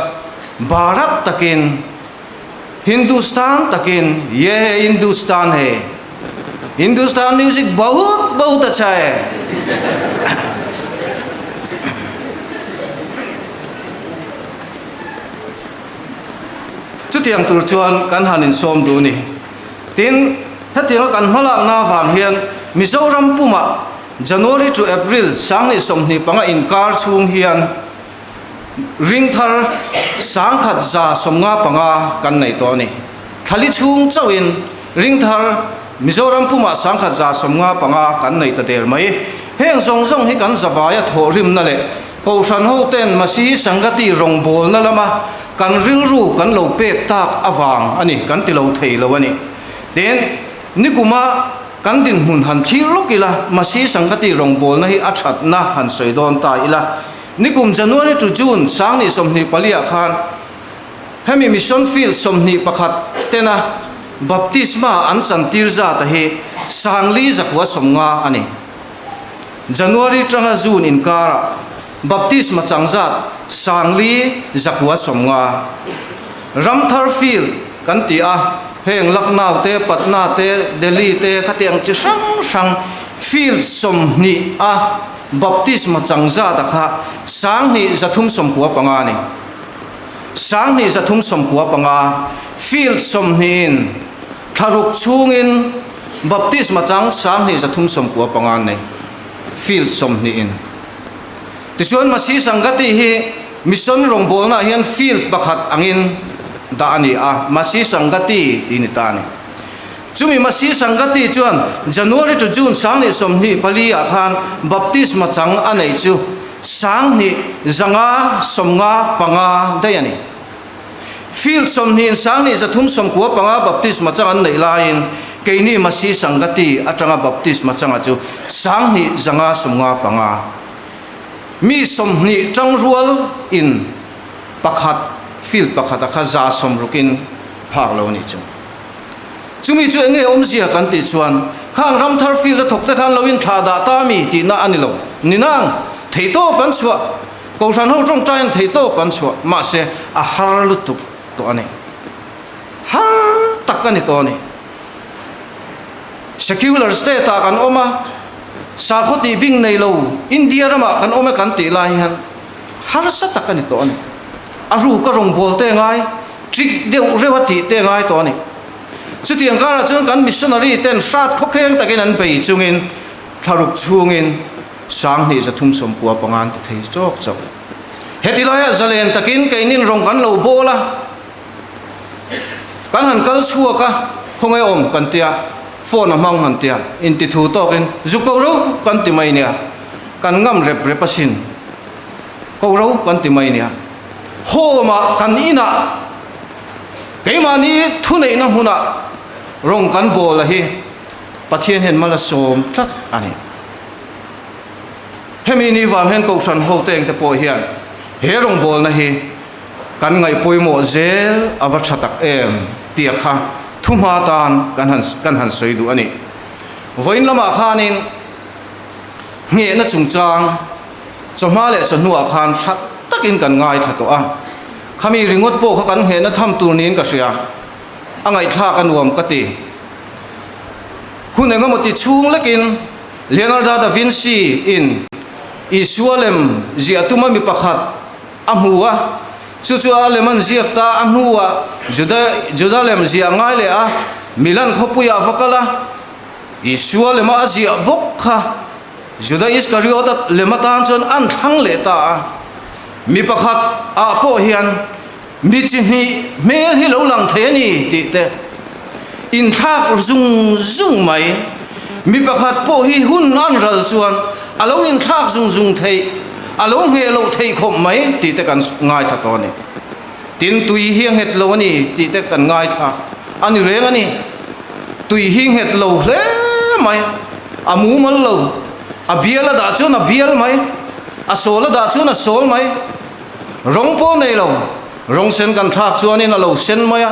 Bharat takin Hindustan takin ye he Hindustan he Hindustan music bahut bahut acha he. Chutiang tur chuan kan han insawm duh ni. Tin, hetianga kan hmalakna avang hian Mizoram pumah January to April 2025 inkar chhung hian Ring thar sangkhat 155 kan nei tawh a ni. Thlali chhung chauhin ring thar Mizoram pumah sangkhat 155 kan nei ta der mai. Heng zawng zawng hi kan zavaia thawhrimna leh Kohhran hoten Masihi Sangati rawngbawlna lama kan rilru kan lo pek tak avang a ni, kan ti lo thei lo a ni. Tin, nikuma kan dinhmun han thlir lawk ila, Masihi Sangati rawngbawlna hi a thatna han sawi dawn ta ila, Nikum January to June 2024 ah khan hemi Mission Field 21 tena Baptisma an chantir zat a hi 4,950 a ni. January tanga June inkarah Baptisma chang zat 4,950. Ramthar Field kan ti a, heng Lucknow te, Patna te, Delhi te khatiang chi hrang hrang Field 20 a Baptisma chang zat a kha 2395 a ni. 2395, field 20 in thlaruk chhungin baptisma chang 2395 an nei, field 20 in. Tichuan Masi Sangati hi mission rawngbawlnaah hian field pakhat angin dah a ni a, Masi Sangati tih ni ta a ni. Chumi Masi Sangati chuan January to June 2024 ah khan baptisma chang a neih chu 2595 daih a ni. Field 20 in 2395 baptisma chang an neih laiin keini Masi Sangati atanga baptisma changa chu 2595. Mi 20 tangrual in pakhat field pakhat a kha 60% in phak lo a nih chu. Chumi chu enge awmzia kan tih chuan khang ramthar field a thawk te khan lo inthlah dah ta mi tihna a ni lo. Ni nang, theihtawp an chhuah, Kohhran ho tawngtaiin theihtawp an chhuah, mahse a har lutuk tawh a ni. Har tak a ni tawh a ni. Secular state ah kan awm a, sakhaw tih bing nei lo India ramah kan awm e kan tih lai hian harsa tak a ni tawh a ni. A ruk a rawngbâwl te ngai, trick deuh reuh a tih te ngai tawh a ni. Chutiang karah chuan kan missionary ten hrat khawkheng takin an bei chungin thlaruk chhungin 2395 an ti thei chawk chawk. Heti laiah zalen takin keinin rawng kan lo bawl a, kan han kal chhuak a, khawnge awm kan tia, phone a hmang han tia, intithu tawkin zu ko ro kan ti mai nia, kan ngam rep rep asin. Ko ro kan ti mai nia. Home ah kan inah keimahni thuneihna hmunah rawng kan bawl a hi Pathian hian mal a sawm tlat a ni. Hemi ni vang hian Kohhran ho te engte pawh hian he rawngbawlna hi kan ngaih pawimawh zel a va tha tak em tih a kha thuhma tan kan han kan han sawi duh a ni. Vawiin lamah khanin nghehna chungchang Chawhma leh chawhnuah khan tha takin kan ngaithla tawh a, khami ringawt pawh kha kan nghehna tham tur niin ka hria. A ngaihthlak a nuam ka ti. Hun engemaw ti chhung lekin Leonardo da Vinci in Isua lem ziah tuma mi pakhat a hmu a, chu chu a lem an ziak ta a hnuah Juda Juda lem ziah ngai leh a Milan khawpuiah va kal a, Isua lema a ziah bawk kha Juda Iskariot lem atan chuan an thlang leh ta a. Mi pakhat ah pawh hian Mi chi hnih hmel hi lo lang thei a ni tih te inthlak zung zung mai. Mi pakhat pawh hi hun an ral chuan a lo inthlak zung zung theih, a lo ngheh loh theih khawp mai tih te kan ngaithla tawh a ni. Tin, tui hi a nghet lo a ni tih te kan ngaithla a ni reng a ni. Tui hi nghet lo hle mai, a mumal lo, a bial a dah chuan a bial mai, a sawl a dah chuan a sawl mai. Rawng pawh nei lo, rawng sen kan thlak chuanin a lo sen mai a,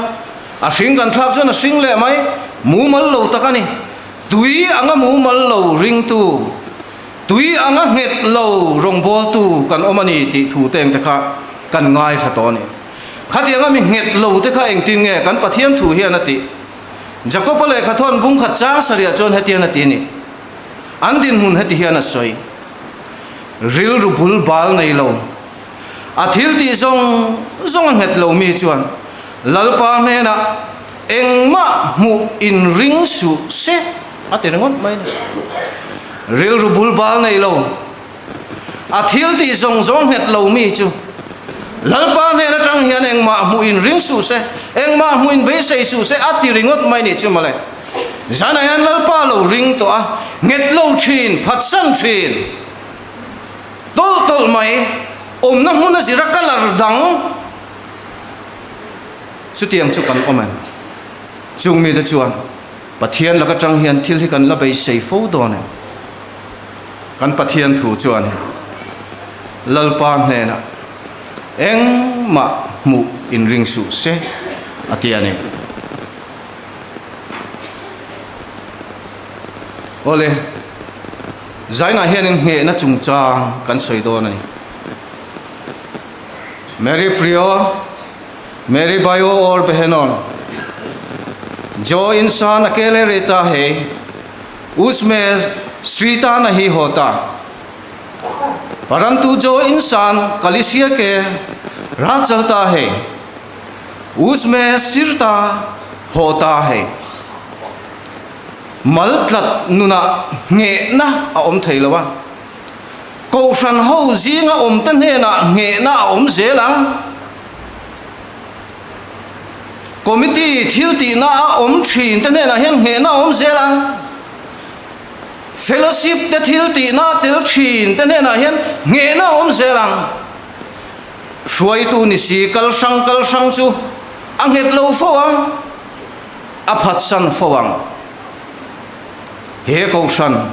a hring kan thlak chuan a hring leh mai, mumal lo tak a ni. Tui anga mumal lo ringtu, tui anga nghet lo rawngbawltu kan awm a ni tih thu te engte kha kan ngaithla tawh a ni. Khatianga mi nghet lo te kha engtin nge kan Pathian thu hian a tih? Jakob-a lehkhathawn bungkhat chang sarih chuan hetiang a ti a ni. An dinhmun heti hian a sawi. Rilru bul bal nei lo, a thil tih zawng zawng a nghet lo mi chuan Lalpa hnenah engmah hmuh in ring suh se a ti ringawt mai a ni. Rilru bul bal nei lo, a thil tih zawng zawng nghet lo mi chu Lalpa hnen atang hian engmah hmuh in ring suh se, engmah hmuh in beisei suh se a ti ringawt mai ni chu mawle. Zanah hian Lalpa lo ring tawh a, nghet lo thin, phatsan thin, tawlh tawlh mai, awmna hmun a zir a colour dang chutiang chu kan awm em? Chung mite chuan Pathian laka tang hian thil hi kan la beisei fo dawn em? Kan Pathian thu chuan Lalpa hnenah engmah hmuh inring suh se a ti a ni. Awle, zainah hianin nghehna chungchang kan sawi dawn a ni. Mary Priyo, Mary Bayo or Behenon, Jo insan akele rehta hai, usme strita nahi hota. Parantu jo insan kalisiya ke raah chalta hai, Usme sirta hawta hei. Mal tlat nunah nghehna a awm thei lo a. Kohhran ho zinga awmte hnenah nghehna a awm zel ang. Committee thil tihna a awm thin te hnenah hian nghehna a awm zel ang. Fellowship te thil tihna a tel thin te hnenah hian nghehna a awm zel ang. Hruaitu ni si kal hrang kal hrang chu a nghet lo fo ang, a phatsan fo ang. He Kohhran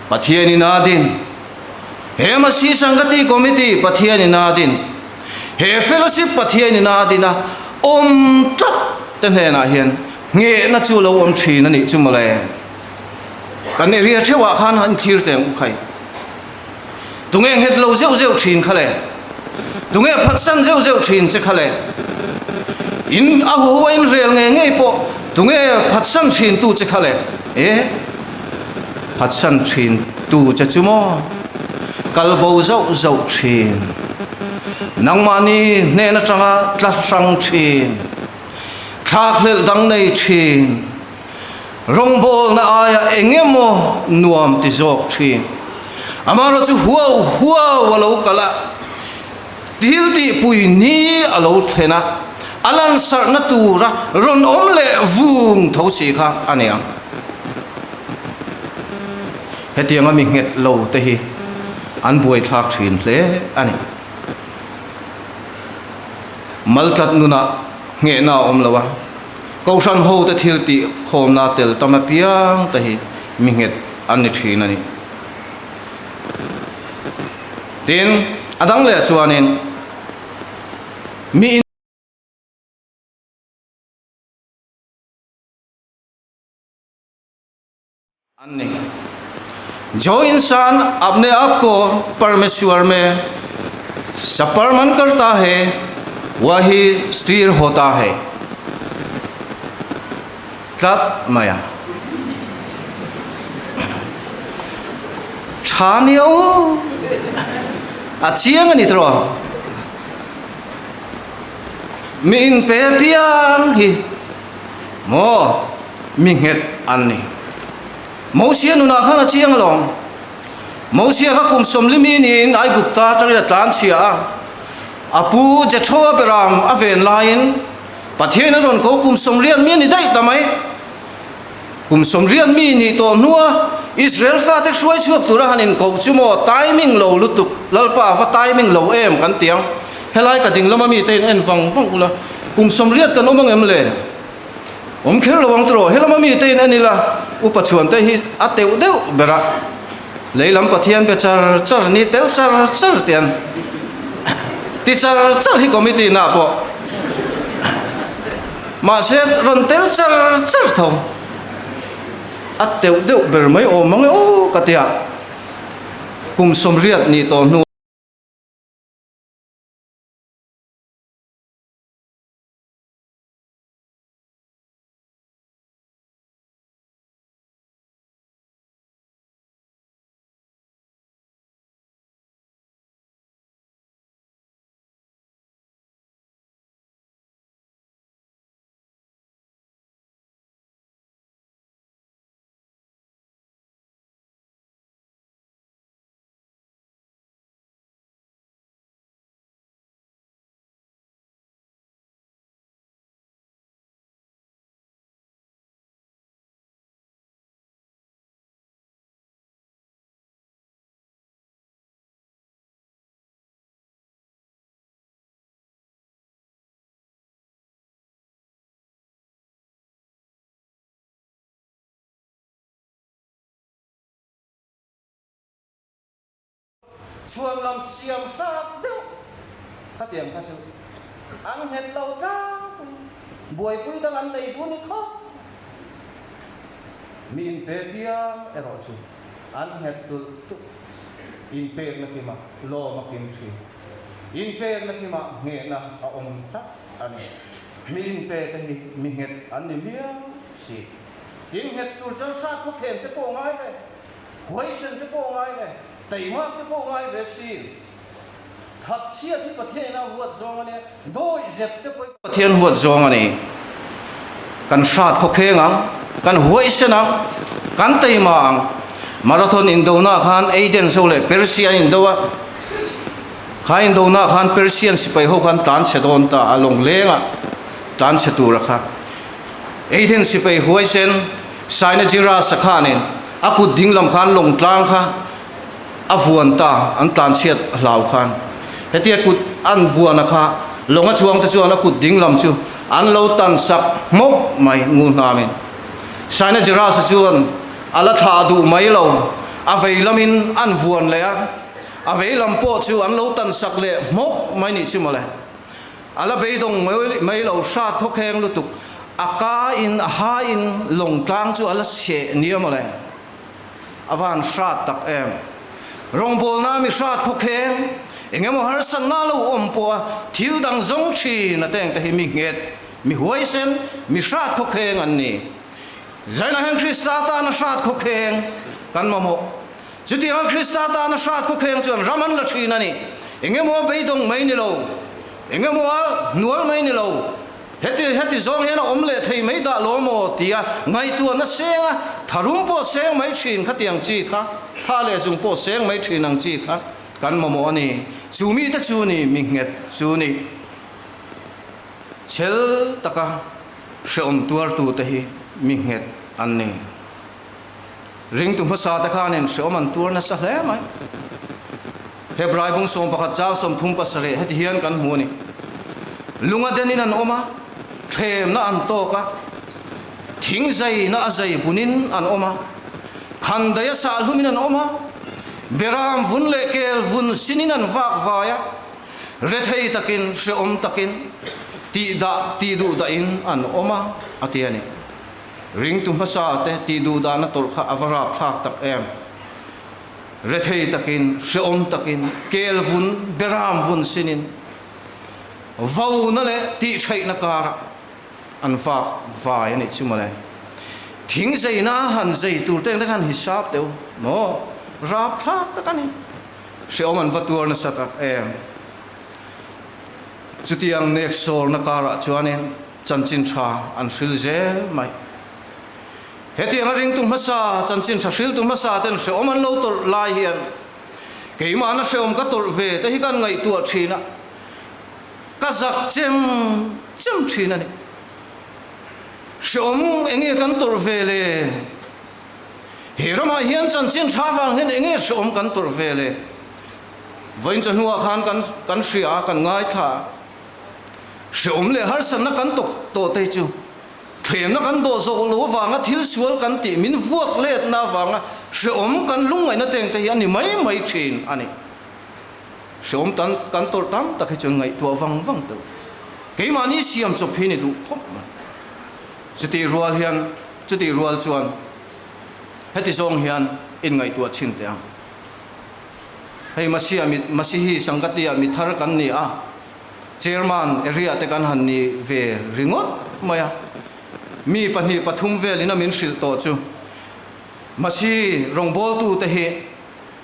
Pathian in a din, he Masi Sangati Committee Pathian in a din, he Fellowship Pathian in a din a awm tlat te hnenah hian nghehna chu lo awm thin a nih chu mawle. Kan area theuhah khan an thlir teng u khai. Tunge nghet lo zeuh zeuh thin kha le? Tunge phatsan zeuh zeuh thin che kha le? In a huho a in rel ngei ngei pawh tunge phatsan thin tu che kha le? E, phatsan thin tu che chu maw? Kal bo zauh zauh thin. Nangmahni hnen atanga tla hrang thin. Thlakhlelh dang nei thin. Rawngbawlna aia eng emaw nuam ti zawk thin. Amaherawh chu huau huau a lo kal a, thil tihpui ni a lo thlen a, a lansarhna tura rawn awm leh vung tho si kha a ni ang. Hetianga mi nghet lo te hi an buaithlak thin hle a ni. Maltlat nunah nghehna a awm lo a. Kohhran hote thil tih khawmna tel tam apiang te hi mi nghet an ni thin a ni. Tin, a dang leh chuanin mi An ni. Jo insan apne aap ko Parmeshwar mein saparman karta hai, wahi sthir hota hai. tlat mai a. Tha nia aw. A chiang a ni tawh. Mi inpe piang hi maw mi nghet an ni. Mosia nunah khan a chiang alawm. Mosia kha kum sawmli mi niin Aigupta atangin a tlan chhia a. A pu Jethro-a beram a ven laiin Pathian a rawn ko kum sawmriat mi a ni daih ta mai. Kum sawmriat mi nih tawh hnua Israel fate hruai chhuak tura han inkoh chu maw timing lo lutuk, Lalpa va timing lo em kan ti ang. Helai ka ding lama mite in en vang vang ula, kum sawmriat kan awm ang em le? Awm kher lo ang tawh, helama mite in en ila, upa chhuante hi a teuh deuh ber a, lei lam Pathian be char char ni tel char char tian ti char char hi committee na pawh Mahse rawn tel char char tho. A teuh deuh ber mai awm mang e aw ka tia. Kum sawmriat nih tawh hnu. Chhuan lam siam hrat deuh khatiang kha chu an nghet lo tlangpui, buaipui dang an nei bu ni khawp. Mi inpe piang erawh chu an nghet tulh tulh, inpekna kima lawm a kim thin. Inpekna kimah nghehna a awm tlat a ni. Mi inpe te hi mi nghet an ni miau si. Tin, nghet tur chuan hrat khawkhem te pawh ngai ve, huaisen te pawh ngai ve, teimak te pawh ngai ve si. That chhiat hi Pathian ina huat zawng a nia, dawih zep te pawh hi Pathian huat zawng a ni. Kan hrat khawkheng ang, kan huaisen ang, kan teima ang. Marathon indona khan Aden ho leh Persia an indo a, kha indona khan Persian sipai ho khan tlan chhe dawn ta a, lawng lenga tlan chhe tura kha. Aden sipai huaisen Sainajirasa khanin a kut ding lam khan lawng tlang kha a vuan ta, an tlan chhiat hlau khan. Hetia kut an vuan a kha lawng a chuang te chuan a kut ding lam chu an lo tan sak hmawk mai ngu hnamin. Saina Jirasa chuan a la thlah duh mai lo, a vei lamin an vuan leh a, a vei lam pawh chu an lo tan sak leh hmawk mai nih chu mawle. A la beidawng mai lo, hrat thawkheng lutuk, a ka in a ha in lawng tlang chu a la seh nia mawle. A van hrat tak em. Rawngbawlna mi hrat khawkheng, eng emaw harsatna lo awm pawha thil dang zawng thin a tengte hi mi nghet, mi huaisen, mi hrat khawkheng an ni. Zaina hian Krista tana hrat khawkheng kan mamawh. Chutianga Krista tana hrat khawkheng chuan ram an la thin a ni. Eng emaw beidawng mai ni lo, eng emaw a hnual mai ni lo, Heti heti zawng hian a awm leh thei mai dah lo maw tia ngaihtuahna seng a, tharum pawh seng mai thin khatiang chi kha, tha leh zung pawh seng mai thin ang chi kha kan mamawh a ni. Chu mite chu ni mi nghet chu ni. Chhel taka hrehawm tuartute hi mi nghet an ni. Ringtu hmasa te khanin hrehawm an tuar nasa hle mai. Hebrai bung 11 chang 37 heti hian kan hmu a ni. Lunga denin an awm a, thlemna an tawk a, thing zaina a zai bunin an awm a, khandaia sahlumin an awm a, beram vun leh kel vun sinin an vak vai a, rethei takin hrehawm takin tihdah tihduh dahin an awm a, a ti a ni. Ringtu hmasa te tihduh dahna tawrh kha a va rapthlak tak em! Rethei takin, hrehawm takin, kel vun, beram vun sinin vona leh tihtheihna karah an vak vai a nih chu mawle. Thing zeina han zei tur te ang te khan hisap deuh maw? Rapthlak tak a ni. Hrehawm an va tuar nasa tak em. Chutiang nek sawrna karah chuanin chanchin tha an hril zel mai. Hetianga ringtu hmasa, chanchin tha hriltu hmasa ten hrehawm an lo tawrh lai hian keimahna hrehawm ka tawrh ve te hi kan ngaihtuah thin a, ka zak chem chem thin a ni. Hrehawm enge kan tawrh ve le? He ramah hian chanchin tha vang hian enge hrehawm kan tawrh ve le? Vawiin chawhnuah khan kan kan hria a, kan ngaithla a. Hrehawm leh harsatna kan tawk tawh te chu thlemna kan dawh zawk lo avanga thil sual kan tih min vuak letna avanga hrehawm kan lungngaihna teng te hi a ni mai mai thin a ni. Hrehawm tan kan tawrh tam tak hi chuan ngaihtuah vang vang deuh. Keimahni siam chawp hi ni duh khawp mai. Chutih rual hian chutih rual chuan heti zawng hian inngaihtuah chhin teh ang. Hei Masiah mi Masihi Sangkatia mi thar kan ni a, Chairman area te kan han ni ve ringawt mai a. Mi pahnih pathum velin a min hrilh tawh chu Masi rawngbawltute hi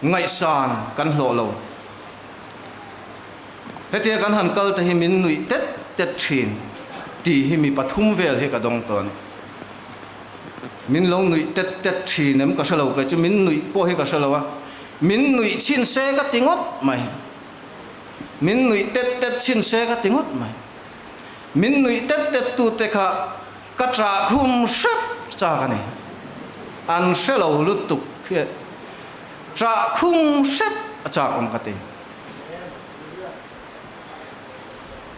ngaihsan kan hlawh lo. Hetia kan han kal te hi min nuih tet tet thin tih hi mi pathum vel hi ka dawng tawh a ni. Min lo nuih tet tet thin em ka hre lo kei chu min nuih pawh hi ka hre lo a, min nuih chhin se ka ti ngawt mai. Min nuih tet tet chhin se ka ti ngawt mai. Min nuih tet tet tu te kha ka ṭah khum hrep chak a ni. An hre lo lutuk khi ṭah khum hrep a chak awm ka ti.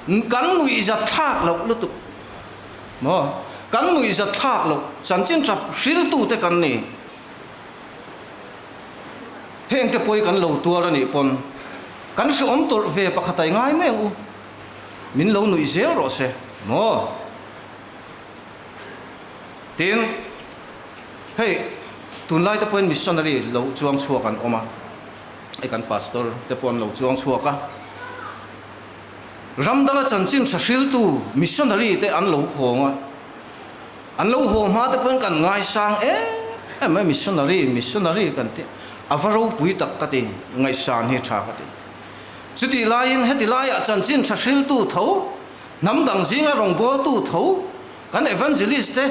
Kan nuih zat thlak loh lutuk maw? Kan nuih zat thlak loh chanchin ṭap hriltute kan ni. Hengte pawi kan lo tuar a nih pawn kan hrehawm tawrh ve pakhat a i ngai mai ang u. Min lo nuih zel rawh se maw? Tin, hei tunlai te pawhin missionary lo chuang chhuak an awm a. Hei kan pastor te pawh an lo chuang chhuak a, ram danga chanchin tha hriltu missionary te an lo hawng a, an lo haw hma te pawhin kan ngaisang em em mai missionary missionary kan ti a va ropui tak ka ti, ngaihsan hi tha ka ti. Chutih laiin heti laiah chanchin tha hriltu tho, hnam dang zinga rawngbawltu tho kan evangelist te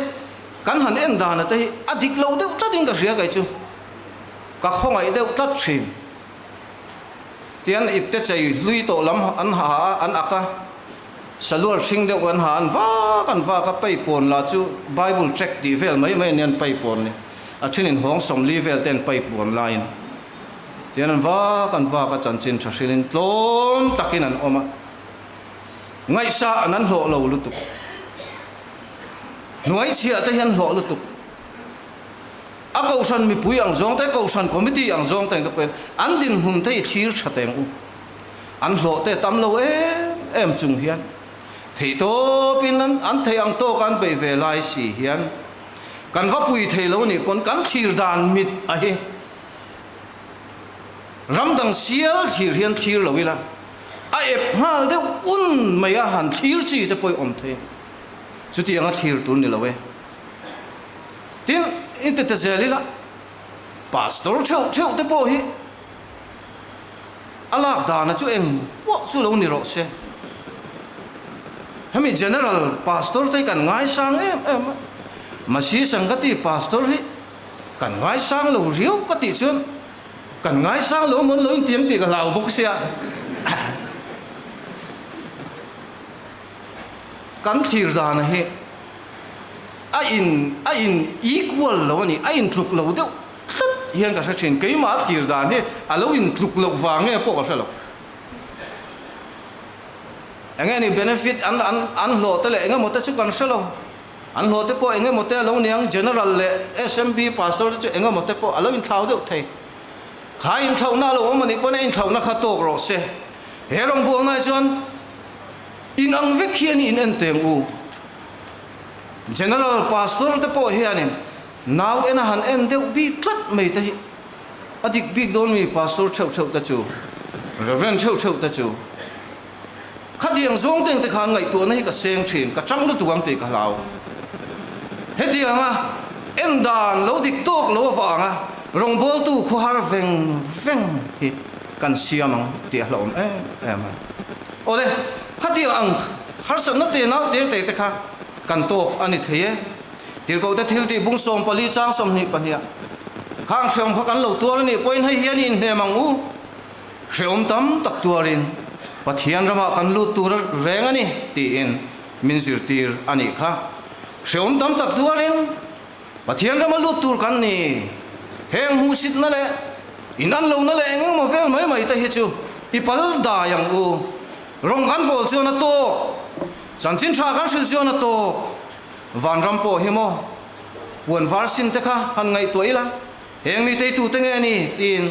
kan han en dana te hi a dik lo deuh tlatin ka hria kei chu. Ka khawngaih deuh tlat thin. Tian ipte chei hlui tawh lam an ha a, an ak a, saluar hring deuh an ha, an vak an vak a, paipawn lah chu Bible tract tih vel mai mai a nia an paipawn ni. A thenin hawng 40 vel te an paipawn laiin tian an vak an vak a, chanchin tha hrilhin tlawm takin an awm a, ngaihsah an an hlawh lo lutuk. Hnuaichhiah te hi an hlawh lutuk. A kohhran mipui ang zawng te, kohhran committee ang zawng te ang te pawhin an dinhmun te hi thlir tha teng u. An hlawh te tam lo em em chung hian theihtawpin an an theih ang tawka an beih ve lai si hian kan va pui thei lo nih pawn kan thlir dan mit a hi ram dang sial thlir hian thlir lo ila a ep nghal deuh un mai a han thlir chi te pawh awm thei. Chutianga thlir tur ni lo e. Tin, in ti ta zel ila, Pastor theuh theuh te pawh hi a lak dana chu eng pawh chu lo ni rawh se. Hemi General Pastor te hi kan ngaisang em em a, Masi Sangati Pastor hi kan ngaisang lo riau ka tih chuan kan ngaisang lo amawn lo intiam tih ka hlau bawk sia. Kan thlir dana hi a in a in equal lo a ni, a in tluk lo deuh tlat hian ka hre thin. Keimah a thlir dan hi a lo in tluk loh vang nge pawh ka hre lo. Eng nge ni benefit an an an hlawh te leh eng emaw te chu kan hre lo. An hlawh te pawh eng emaw te a lo niang, General leh SMB Pastor te chu eng emaw te pawh a lo inthlau deuh thei. Kha inthlauhna a lo awm a nih pawn a inthlauhna kha tawk rawh se. He rawngbawlna hi chuan In ang vek hian in en teng u. General Pastor te pawh hianin nau en a han en deuh bik tlat mai te hi a dik bik dawn mi Pastor theuh theuh te chu, Reverend theuh theuh te chu. Khatiang zawng teng te khan ngaihtuahna hi ka seng thin, ka chang lutuk ang tih ka hlau. Hetianga en Rin dan lo dik tawk lo avanga rawngbawltu khawhar veng veng hi kan siam ang tih a hlauhawm em em a. Awle, khatiang ang harsatna te nau te te te kha kan tawk a ni thei e. Tirhkohte thil tih bung 14 chang 22 ah khang hrehawm kha kan lo tuar a nih pawhin hei hian i inhnem ang u. Hrehawm tam tak tuarin Pathian ramah kan lut tur reng a ni tiin min zirtir a nih kha. Hrehawm tam tak tuarin Pathian rama lut tur kan ni. Heng hmuhsitna leh inan lohna leh eng engmaw vel mai mai te hi chu i pal dai ang u. Rawng kan bawl chuan a tawk, chanchin tha kan hrilh chuan a tawk. Vanram pawh hi maw puan var sin te kha han ngaihtuah ila. Heng mi teitu te nge ni? tiin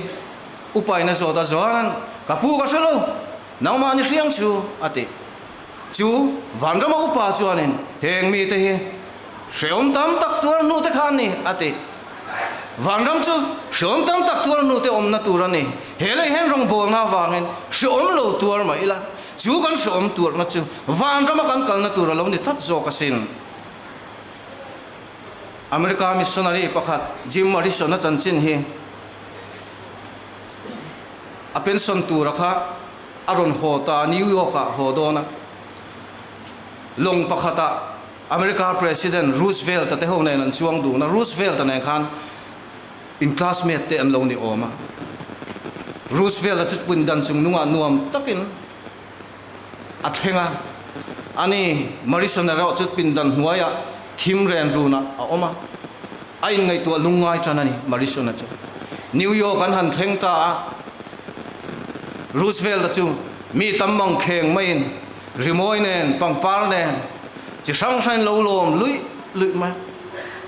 upain a zawt a Johan, Ka pu ka hre lo, nangmah ni hriang chu, a ti. Chu vanrama upa chuanin, Heng mi te hi hrehawm tam tak tuar hnu te kha an ni, a ti. Vanram chu hrehawm tam tak tuar hnu te awmna tur a ni. He lei hian rawngbawlna avangin hrehawm lo tuar mah ila, chu kan hrehawm tuarna chu vanrama kan kalna tur a lo ni tlat zawk asin. America missionary pakhat Jim Morrison-a chanchin hi a pension tura kha a rawn haw ta a, New York-ah haw dawn a. Lawng pakhatah America President Roosevelt-a te ho nen an chuang dun a, Roosevelt-a nen khan in classmate te an lo ni awm a. Roosevelt-a chu pundan chung nungah nuam takin a thleng a, ani Morrison erawh chu pindan hnuaiah thim ren runah a awm a, a inngaihtuah lungngai tan a ni Morrison-a chu. New York an han thleng ta a, Roosevelt-a chu mi tam mang kheng maiin rimawi nen, pangpar nen chi hrang hrangin lo lawm luih luih mai a.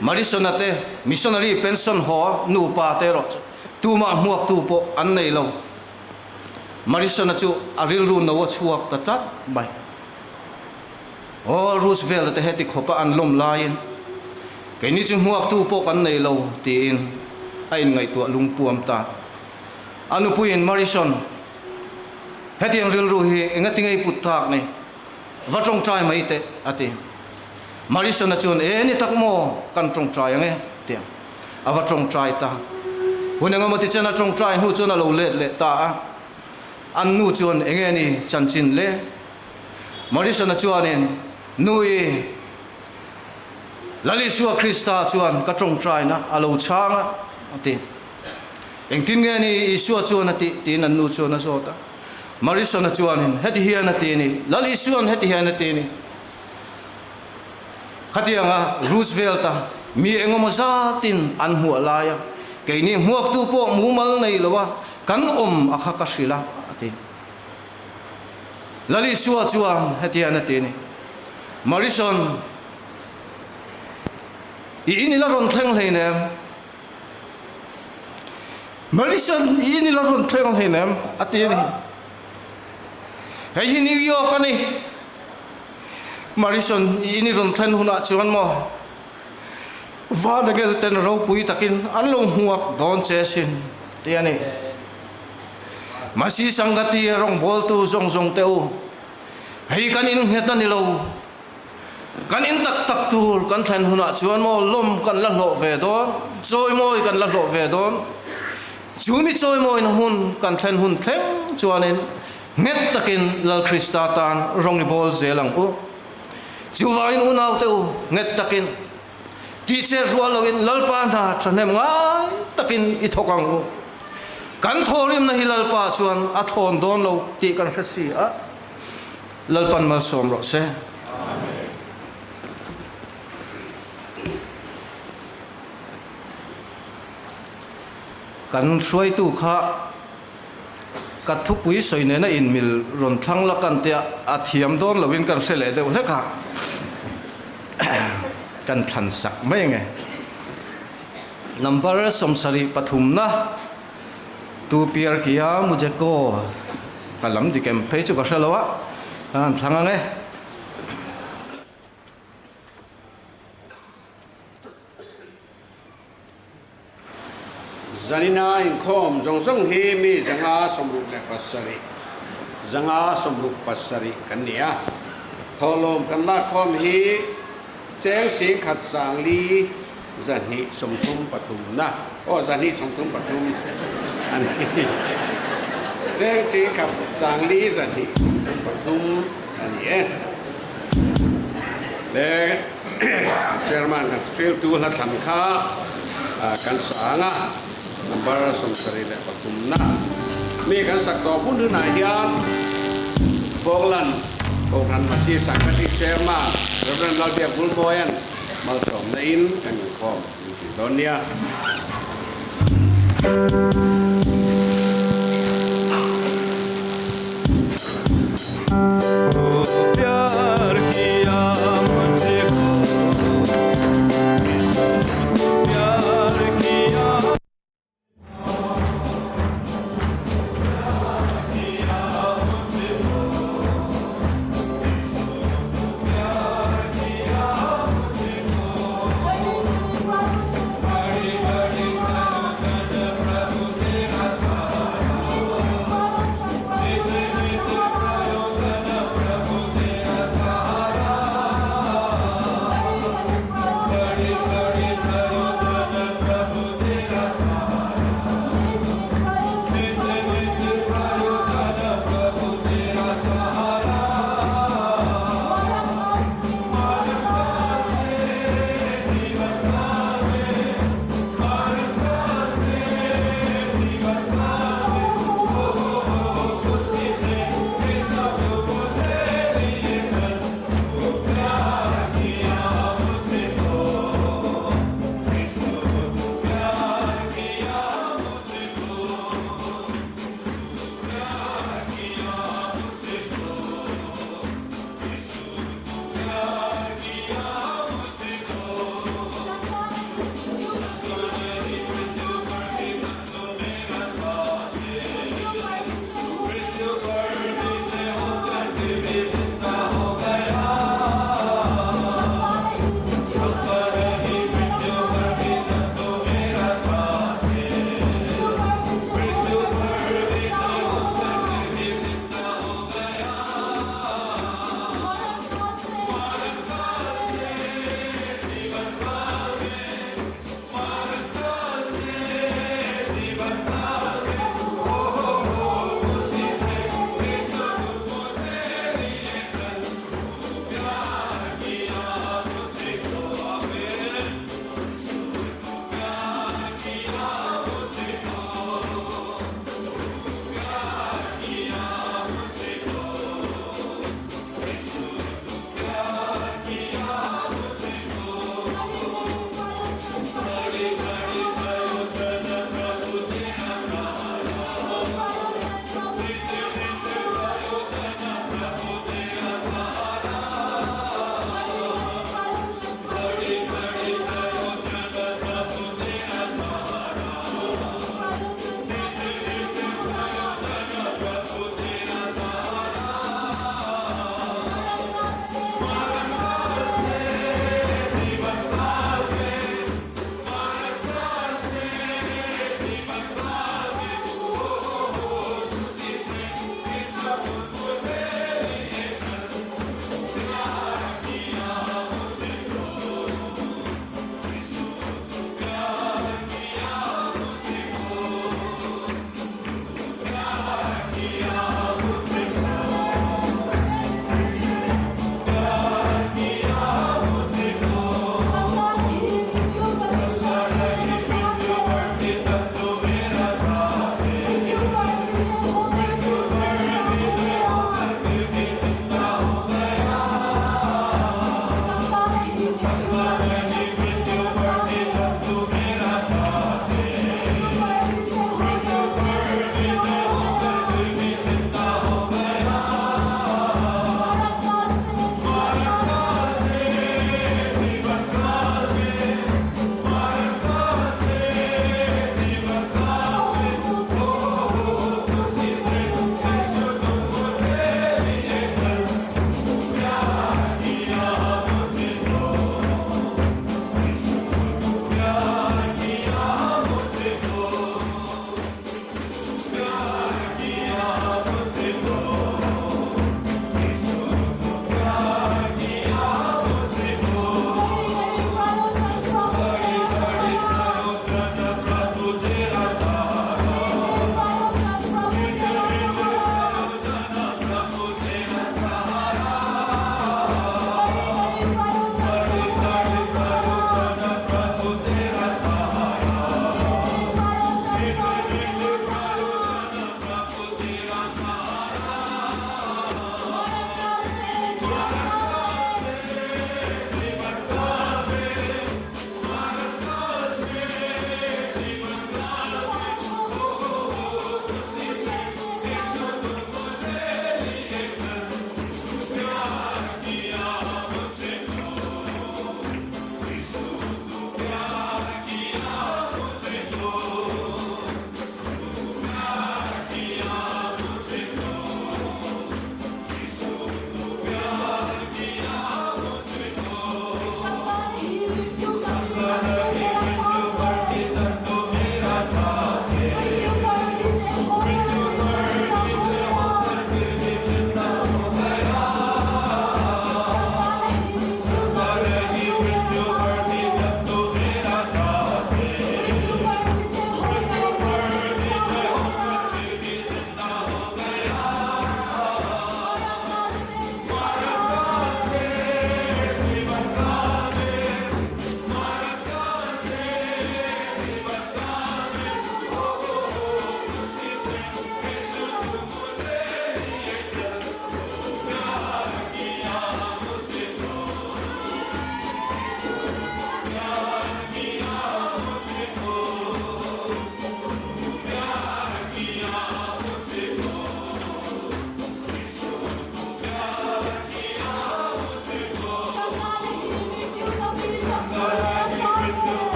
Morrison-a te missionary pension haw nupa te erawh chu tumah hmuaktu pawh an nei lo. Marisona chu a rilru no a chhuak ta tlat mai. Aw, Roosevelt-a te heti khawpa an lawm laiin keini chu hmuaktu pawh kan nei lo tiin a inngaihtuah lungpuam ta. A nupuiin Marison, hetiang rilru hi engati ngei put tak ni? Va tawngtai mai teh, a ti. Marisona chuan, E ni tak maw, kan tawngtai ang e, tia a va tawngtai ta. Hun engemaw ti chen a tawngtai hnu chuan a lo let leh ta a. An nu chuan, Enge ni chanchin le? Marisona chuanin, Nui, Lal Isua Krista chuan ka tawngtaina a lo chhang a, a ti. Engtin nge ni Isua chuan a tih? tiin an nu chuan a zawt a. Marisona chuanin, Heti hian a ti ni, Lal Isua'n heti hian a ti ni. Khatianga Roosevelt-a mi engemaw zatin an hmuah laia keini hmuaktu pawh mumal nei loa kan awm a kha ka hrilh a, a ti. Lal Isua chuan heti hian a ti ni, Marison, i in i la rawn thleng hleinem. Marison, i in i la rawn thleng hleinem, a ti a ni. Hei hi New York a ni. Marison, i in i rawn thlen hunah chuan maw Vanagel ten ropui takin an lo hmuak dawn che sin, ti a ni. Masi Sangati rawngbawltu zawng zawng te u, hei kan in nghet a ni lo. Kan in tak tak tur kan thlen hunah chuan maw lawm kan la hlawh ve dawn, chawimawi kan la hlawh ve dawn. Chu mi chawimawina hmun kan thlen hun thleng chuanin nghet takin Lal Krista tan rawng i bawl zel ang u. Chuvangin unaute u, nghet takin, tihchet rual loin Lalpa hna thahnem ngai takin i thawk ang u. Kan thawhrimna hi Lalpa chuan a thawn dawn lo tih kan hre si a. Lalpan malsawm rawh se. Kan hruaitu kha ka thupui sawi nena inmil rawn thlang la kan tia a thiam dawn loin kan hre leh deuh hlek a, kan thlan sak mai ange. Number 73 na Tu Pyar Kiya Mujhe Ko ka lam dik em phei chu ka hre lo a, kan han thlang ange. Zanina inkhawm zawng zawng hi mi 567, 567 kan ni a. Thawhlawm kan lakkhawm hi cheng 10,400. 233 na aw 233 a ni. Cheng 10 40 233 a ni e. Le Chairman kan hriltu hla thlan kha kan sa ang a, number 73 na mi kan sak tawh hun hunah hian Falkland Kohhran Masi Sangkati Chairman Rev. Lalbiak Bulmawia'n malsawmna in kan inkhawm min tih dawn nia.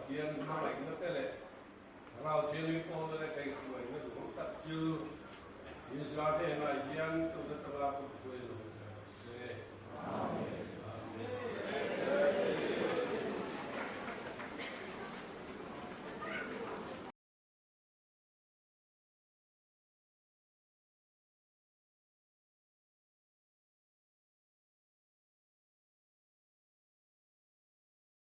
Pathian hmangaihna te leh Thlarau Thianghlim pawlna leh kaihhruaina duhawm tak chu Israel hnenah hian.